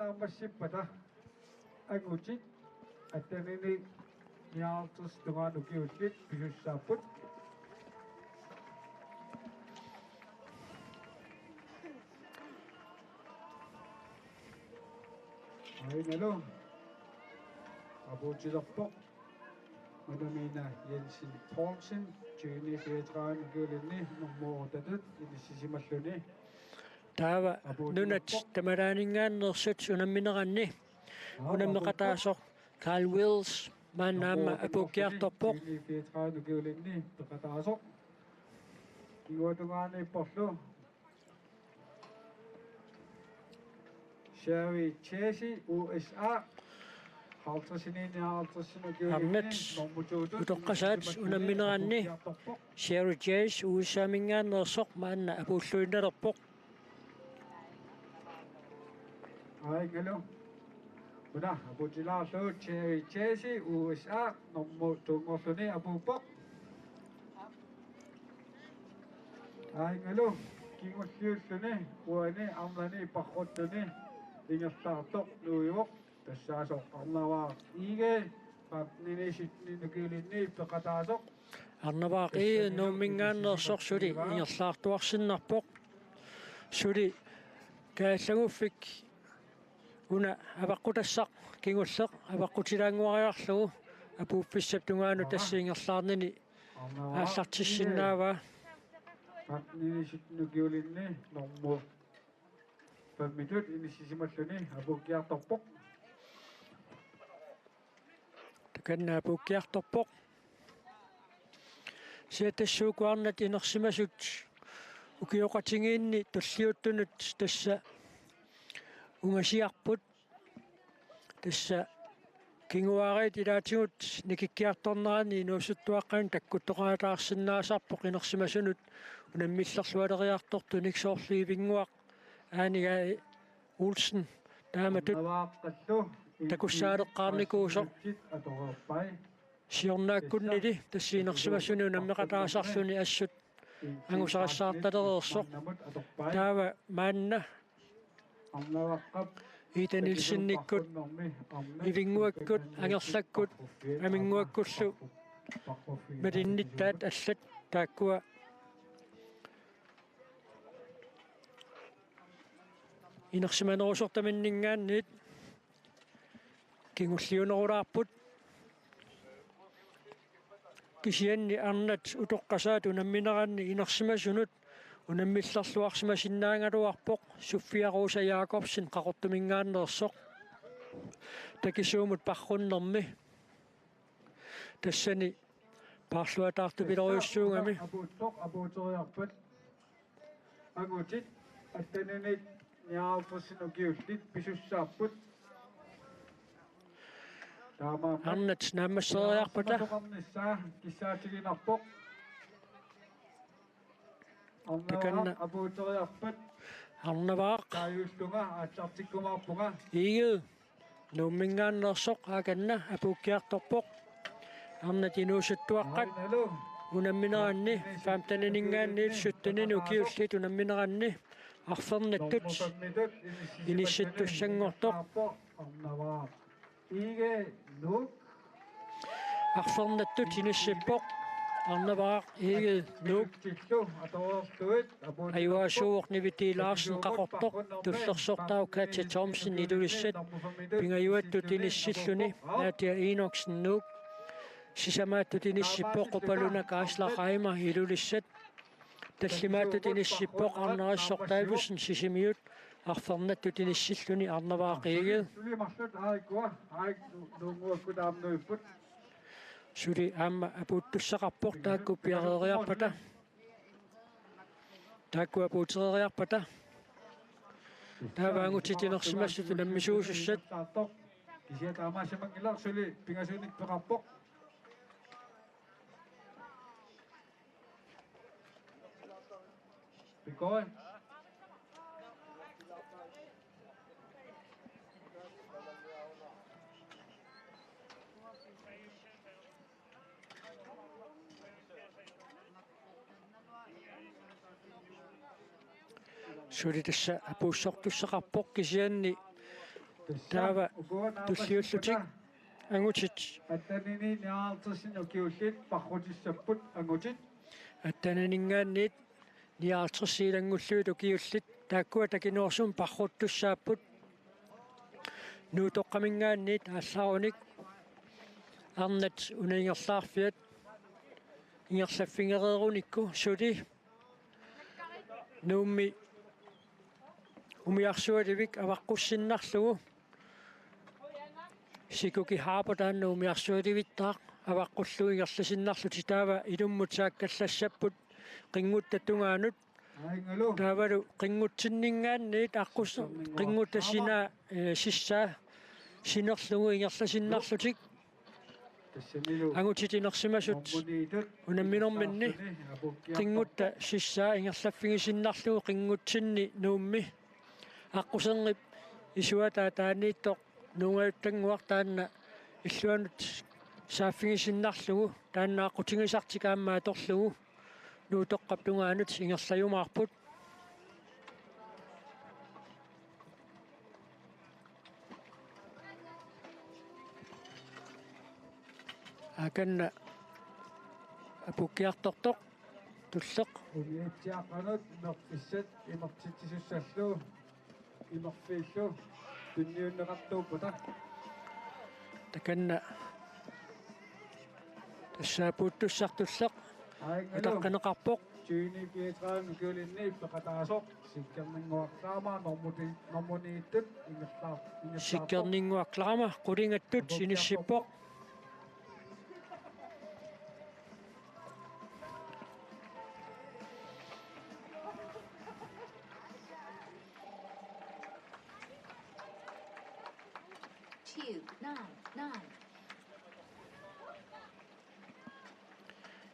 Angutit attenini nioghalvtreds tungaanut ukiullit pisussaapput. Ainalu apuutilerpoq Manumina Jensen Poulsen, tyveni fireogtredive ukiulinni nummer ottetut inissisimalluni. Taava nunat tamalaaninngaanneersut unammineranni unammeqataasoq Carl Wills maanna aamma apuukkiartorpoq. Tyveni fireogtredive ukiulinni peqataasoq. Kinguaatungaaniipporlu Cherry Chase, U S A, halvtredsinit nioghalvtredsinit ukiulinni nummer to-tut inissisimallugu apuukkiartorpoq. Arnat utoqqasaat unammineranni Cherry Chase U S A-minngaanneersoq maanna apuulluinnalerpoq. Aajungalu. Una apuutilaarlugu Cherry Chase U S A nummer to-nngorluni apuuppoq. Aajungalu kingulliulluni uani arnani paarruttuni ingerlaartoq nuivoq, tassaasoq Arnavaaq Egede femten-init sytten-init ukiulinni peqataasoq. Arnavaaq Egede Nuumminngaanneersoq suli ingerlaartuarsinnarpoq. Suli Taallaguffik una avaqqutassaq kingulleq avaqqutilaannguariarlugu apuuffissap tungaanut tassa ingerlaarnini aallartissinnaavaa. Femten sytten ukiulinni normu femmitut inissisimalluni apuukkiartorpoq. Takanna apuukkiartorpoq. Siattassuukuarnat inersimasut ukioqatigiinni tulliuttunut tassa ungasiarput. Tassa kinguaariit ilaatigut nikikkiartornerani inuusuttuaqqanut takkuttoqaataarsinnaasarpoq inersimasunut unammillerlualeriartortunik, soorlu Ivinnguaq Aanigaa Olsen taamatut takussaaleqqaarnikuusoq. Siornaakkunnili tassa inersimasuni unammeqataasarluni assut angusarissaartalereersoq. Taava maanna Ida Nielsenikkut, Ivinnguakkut, Angerlakkut, Aminnguakkullu malinnittaat allat taakkua inersimanerusortaminninngaanniit kingulliunerulaarput. Kisianni arnat utoqqasaat unammineranni inersimasunut unammillerluarsimasinnaagaluarpoq Sofia Rosa Jakobsen Qaqortuminngaanneersoq takisuumut parrunnermi. Tassani paarluataartupilorujussuugami. Apuuttoq, apuuteriarpat. Angutit atteninit nioghalvtredsit ukiullit pisussaapput. Taamaammat arnat naammassereeriarpata. Soqarnissaa kissaatiginarpoq. Arnavaa. Takanna apuuteriarpat. Arnavaa. Taajullunga aallartikkumaarpunga. Egede Nuumminngaanneersoq akanna apuukkiartorpoq. Arnat inuusuttuaqqat unammineranni femtenininngaanniit syttenini ukiullit unammineranni arfernattut inissittussanngortoq. Arfernattut inissippoq Arnavaa Egede Nuuk. Ajugaasuuvoq Nivi T. Larsen Qaqortoq, tullersortaavoq Katja Thomsen Ilulissat, pingajuattut inissilluni Nadia Enoksen Nuuk, sisamaattut inissippoq Qupaluna Kaisla Reimer Ilulissat, tallimaattut inissippoq Arnarissaq Davidsen Sisimiut, arfernattut inissilluni Arnavaa Egede. Suli marluk aajuku, aaj nuunnguakkut aamma nuipput. Suli aamma apuuttussaqarpoq taakku piareeriarpata. Taakku apuutereeriarpata. Taava angutit inersimasut unammisuusussat. Kisianni taamaasimanngilaq, suli pingasunik peqarpoq. Pikoi. Suli tassa apuussortussaqarpoq kisianni taava tulliullutik angutit. Attenini nioghalvtredsit ukiullit parrutissapput angutit. Attenininngaanniit nioghalvtredsit ilanngullugit ukiullit taakkua takinersumik parruttussaapput. Nuutoqqaminngaanniit aallarunik arnat una ingerlaarfiat ingerlaffigereerunikku suli Nuummi umiarsualivik avaqqussinnarlugu. Sikuki Harper taanna umiarsualivittaaq avaqqullugu ingerlasinnarlutik, taava ilummut saakkallassapput qinngutta tungaanut. Taavalu qinngutsinninngaanniit aqqus-, qinngutta sinaa, eh, sissaa sinerlugu ingerlasinnarlutik. Angutit inersimasut unamminerminni qinngutta sissaa ingerlaffigisinnarlugu qinngutsinni Nuummi aqqusernip isuata ataaniittoq Nuungajuttannguaq taanna illuanut saaffigisinnarlugu, taanna aqqutigisartik aamma atorlugu Nuutoqqap tungaanut ingerlajumaarput. Akanna apuukkiartortoq tulleq. Uniatsiaqqanut imertissat imertitsisussallu. imarfiillu tunniunneqartuuppata. Takanna tassa apuuttussartulleq ataqqineqarpoq. Tyveni fireogtredive ukiulinni peqataasoq Sikkerninnguaq Klaama normu-, normu niittut ingerlaar-, ingerlaarpoq. Sikkerninnguaq Klaama qulingattut inissippoq. Two, nine, nine.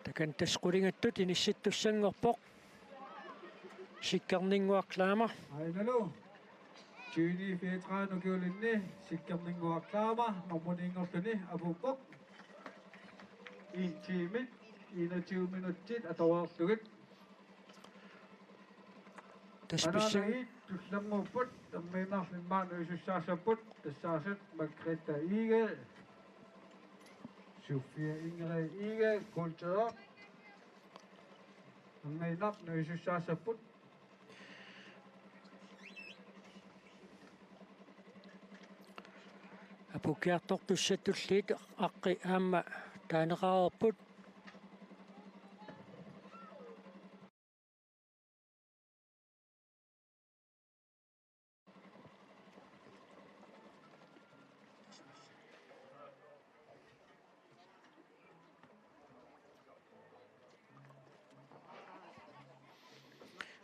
Takanna tassa qulingattut inissittussanngorpoq. Sikkerninnguaq Klaama. Ainalu. Tyveni fireogtredive ukiulinni Sikkerninnguaq Klaama normu niinngorluni apuuppoq. En time, enogtyve minutsit atoreerlugit. Tassa pissang- Anaanagit tullinnguupput, erniinnarli immaqa nuisussaassapput, tassaasut Margrethe Egede, Sofie Ingrid Egede, guldtøjet. Erniinnaq nuisussaassapput. Apuukkiartortussat tulliit aqqi aamma taaneqareerput.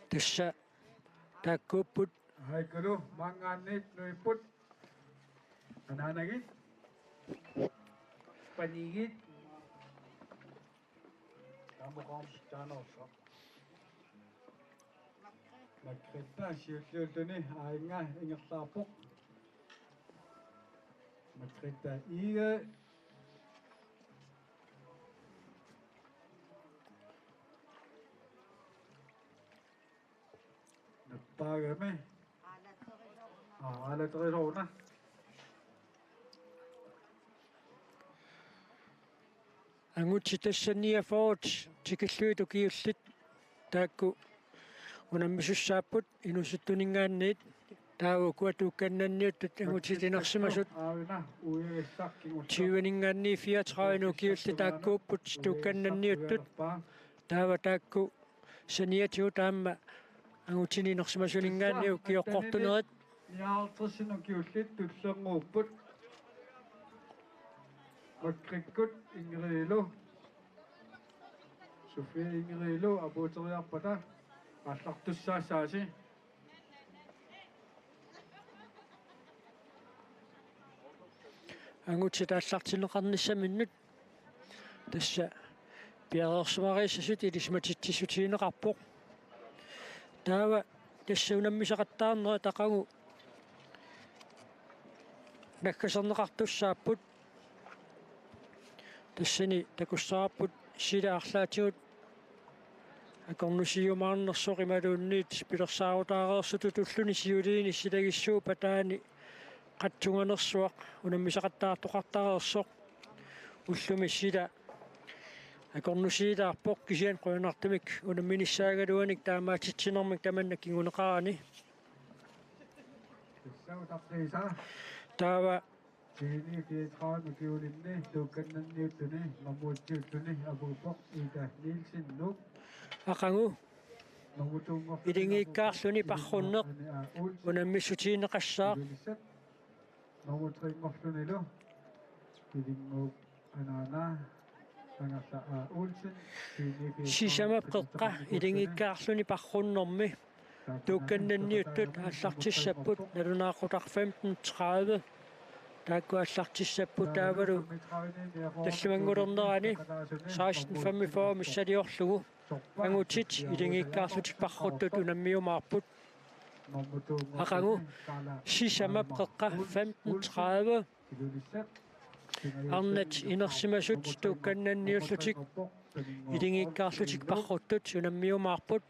Tassa taakkuupput. Haikulu, maanngaanniit nuipput. Anaanagit. Paniigit. Tamuqaam taanersoq. Margrethe siulliulluni aajuna ingerlaarpoq. Margrethe Egede. Nappaagami. Aa, aalaterisoq una. Angutit tassa niogfyrre tikillugit ukiullit taakku unammisussaapput inuusuttuninngaanniit, taava ukua tuukkannanniuttut angutit inersimasut. Tyveninngaanniit fireogtredive ukiullit taakkuupput tuukkannanniuttut, taava taakku saniatigut aamma angutini inersimasuninngaanniit ukioqqortunerit. Nioghalvtredsit ukiullit tullinnguupput. Margrethe Ingridilu, Sofie Ingridilu apuuteriarpata aallartussaassaasi. Angutit aallartinneqarnissaminnut tassa piareersimariissasut ilisimatitsissutigineqarpoq. Taava tassa unammisaqattaarnerit aqagu naggaserneqartussaapput. Tassani takussavarput sila arlaatigut akornusiiumaarnersoq imaluunniit pilersaarutaareersutut ulluni siuliini silagissuup ataani qatsunganersuaq unammisaqattaartoqartareersoq. Ullumi sila akornusiilaarpoq, kisianni qujanartumik unamminissaagaluanik taamaatitsinermik tamanna kinguneqarani. Taava Tyveni fireogtredive ukiulinni tuukkannanniuttuni normu et-iulluni apuuppoq Ida Nielsen, Nuuk. Aqagu nummer to-nngorluni iligiikkaarluni parrunneq unammissutigineqassaaq. Ilulissat. Nummer tre-nngorlunilu Ilinnguup anaana Angerla A. Olsen, Tyveni fireogtredive. Sisamap qeqqa iligiikkaarluni parrunnermi tuukkannanniuttut aallartissapput, nalunaaqutaq femten tredive. Taakku aallartissapput taavalu tallimanngulernerani seksten femogfyrre missiliorlugu angutit iligiikkaarlutik parruttut unammiumaarput. Aqagu sisamap qeqqa femten tredive. Arnat inersimasut tuukkannanniullutik iligiikkaarlutik parruttut unammiumaarput.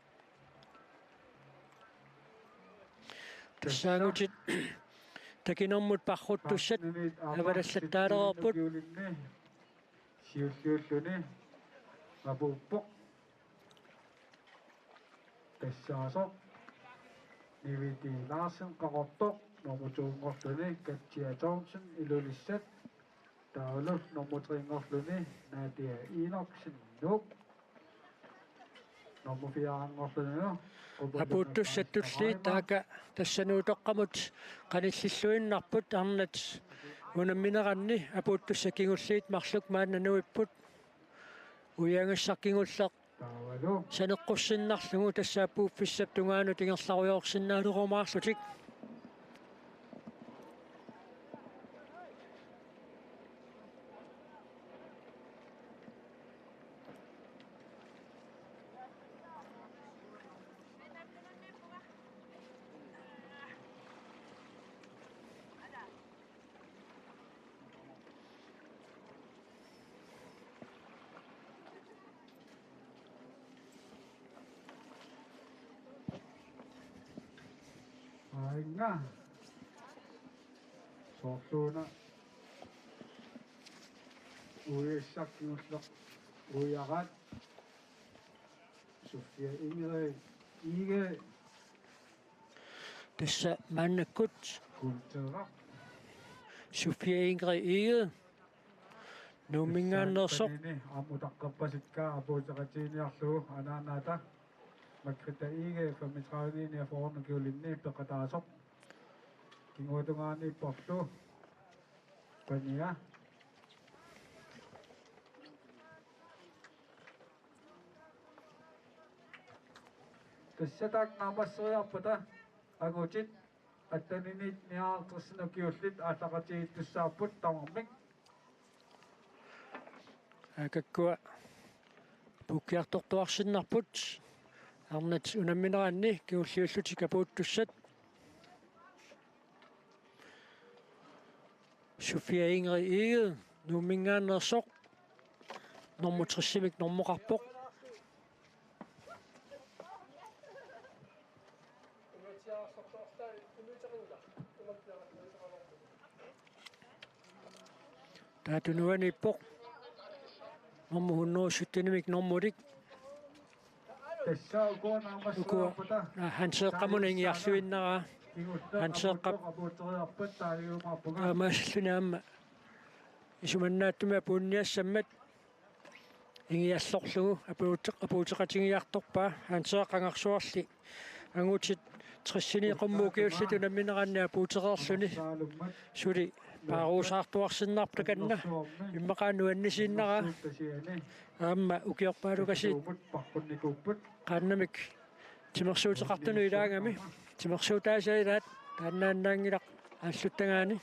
Tassa angutit takinermut parruttussat avalallattaalereerput. Siulliulluni apuuppoq. Tassaasoq Niviti Larsen Qaqortoq, nummer to-nngorluni Katja Thomsen Ilulissat, taavalu nummer tre-nngorluni Nadia Enoksen Nuuk, nummer fire-nngorluni Apuuttussat tulliit taakku tassa Nuutoqqamut qanillilluinnarput, arnat unammineranni apuuttussat kingulliit marluk maanna nuipput. Uiagassaq kingulleq saneqqussinnarlugu tassa apuuffissap tungaanut ingerlarujoorsinnaalerumaarlutik. Aajuna. Soorluuna uiagassaq kingulleq uiaraat. Sofia Ingrid Egede. Tassa maannakkut Sofia Ingrid Egede. Sofia Ingrid Egede. Nuumminngaanneersoq. Aamma utaqqerpassikkaa apuuteqatigiinniarlugu anaanaata. Margrethe Egede femogtredive niogfyrre kilo-linni peqataasoq. Kinguaatungaaniipporlu Pania. Tassa taakku naammasseriarpata angutit atteninit nioghalvtredsinit ukiullit aallaqatigiittussaapput tamarmik. Aakakkua apuukkiartortuarsinnarput arnat unammineranni kingulliullutik apuuttussat. Sofia Ingrid Egede Nuumminngaanneersoq nummer tres-imik normoqarpoq. Taava tunuaniippoq nummer hundrede sytten-imik normulik. Ukua, aa, Hanseeqqamuna ingiarluinnaraa. Hanseeqqap aamma assilluni aamma isumannaatsumik apuunniassammat ingiallorlugu apuute-, apuuteqatigiartorpaa. Hanseeqqap qangarsuarli angutit tressinit qummut ukiullit unammineranni apuutereerluni suli paaruusaartuarsinnarpoq takanna. Immaqa nuannisiinnaraa aamma ukiorpaalukasiit qaannamik timersuuteqartunut ilaagami. Timersuutaasa ilaat taannaannaanngilaq aalluttagaani.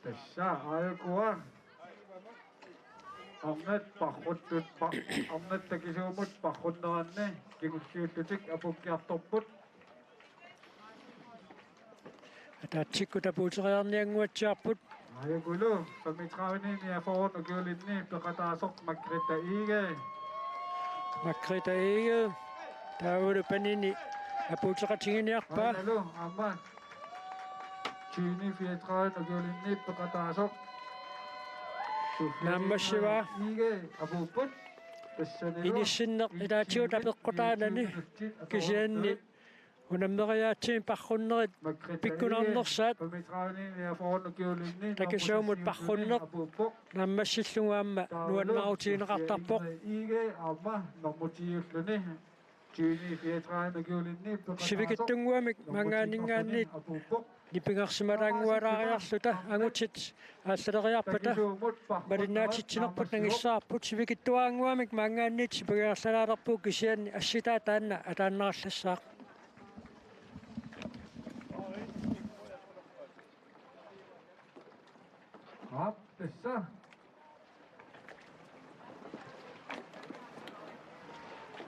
Tassa aajukua arnat parruttut pa-, arnat takisuumut parrunneranni kingulliullutik apuukkiartorput. Ataatsikkut apuuteriarniannguatsiarput. Aajukulu femogtredive niogfyrre kilo-linni peqataasoq Margrethe Egede. Margrethe Egede. Taavalu Panini apuuteqatigiinniarpaa. Aajukulu aamma tyveni fireogtredive kilo-linni peqataasoq. Naammassivaa. Egede apuupput. Tassanilu inissinneq ilaatigut apeqqutaanani kisianni unammeriaatsimik parrunnerit pikkunarnersaat takisuumut parrunneq naammassillugu aamma nuannaarutigineqartarpoq. Sivikitsunnguamik maanngaanniit nipigarsimalaanngualaariarluta angutit aallaleriarpata malinnaatitsinerput nangissavarput. Sivikitsuaannguamik maanngaanniit sipigiarlalaalerpugut kisianni assitaa taanna ataannarallassaaq. Aap, tassa.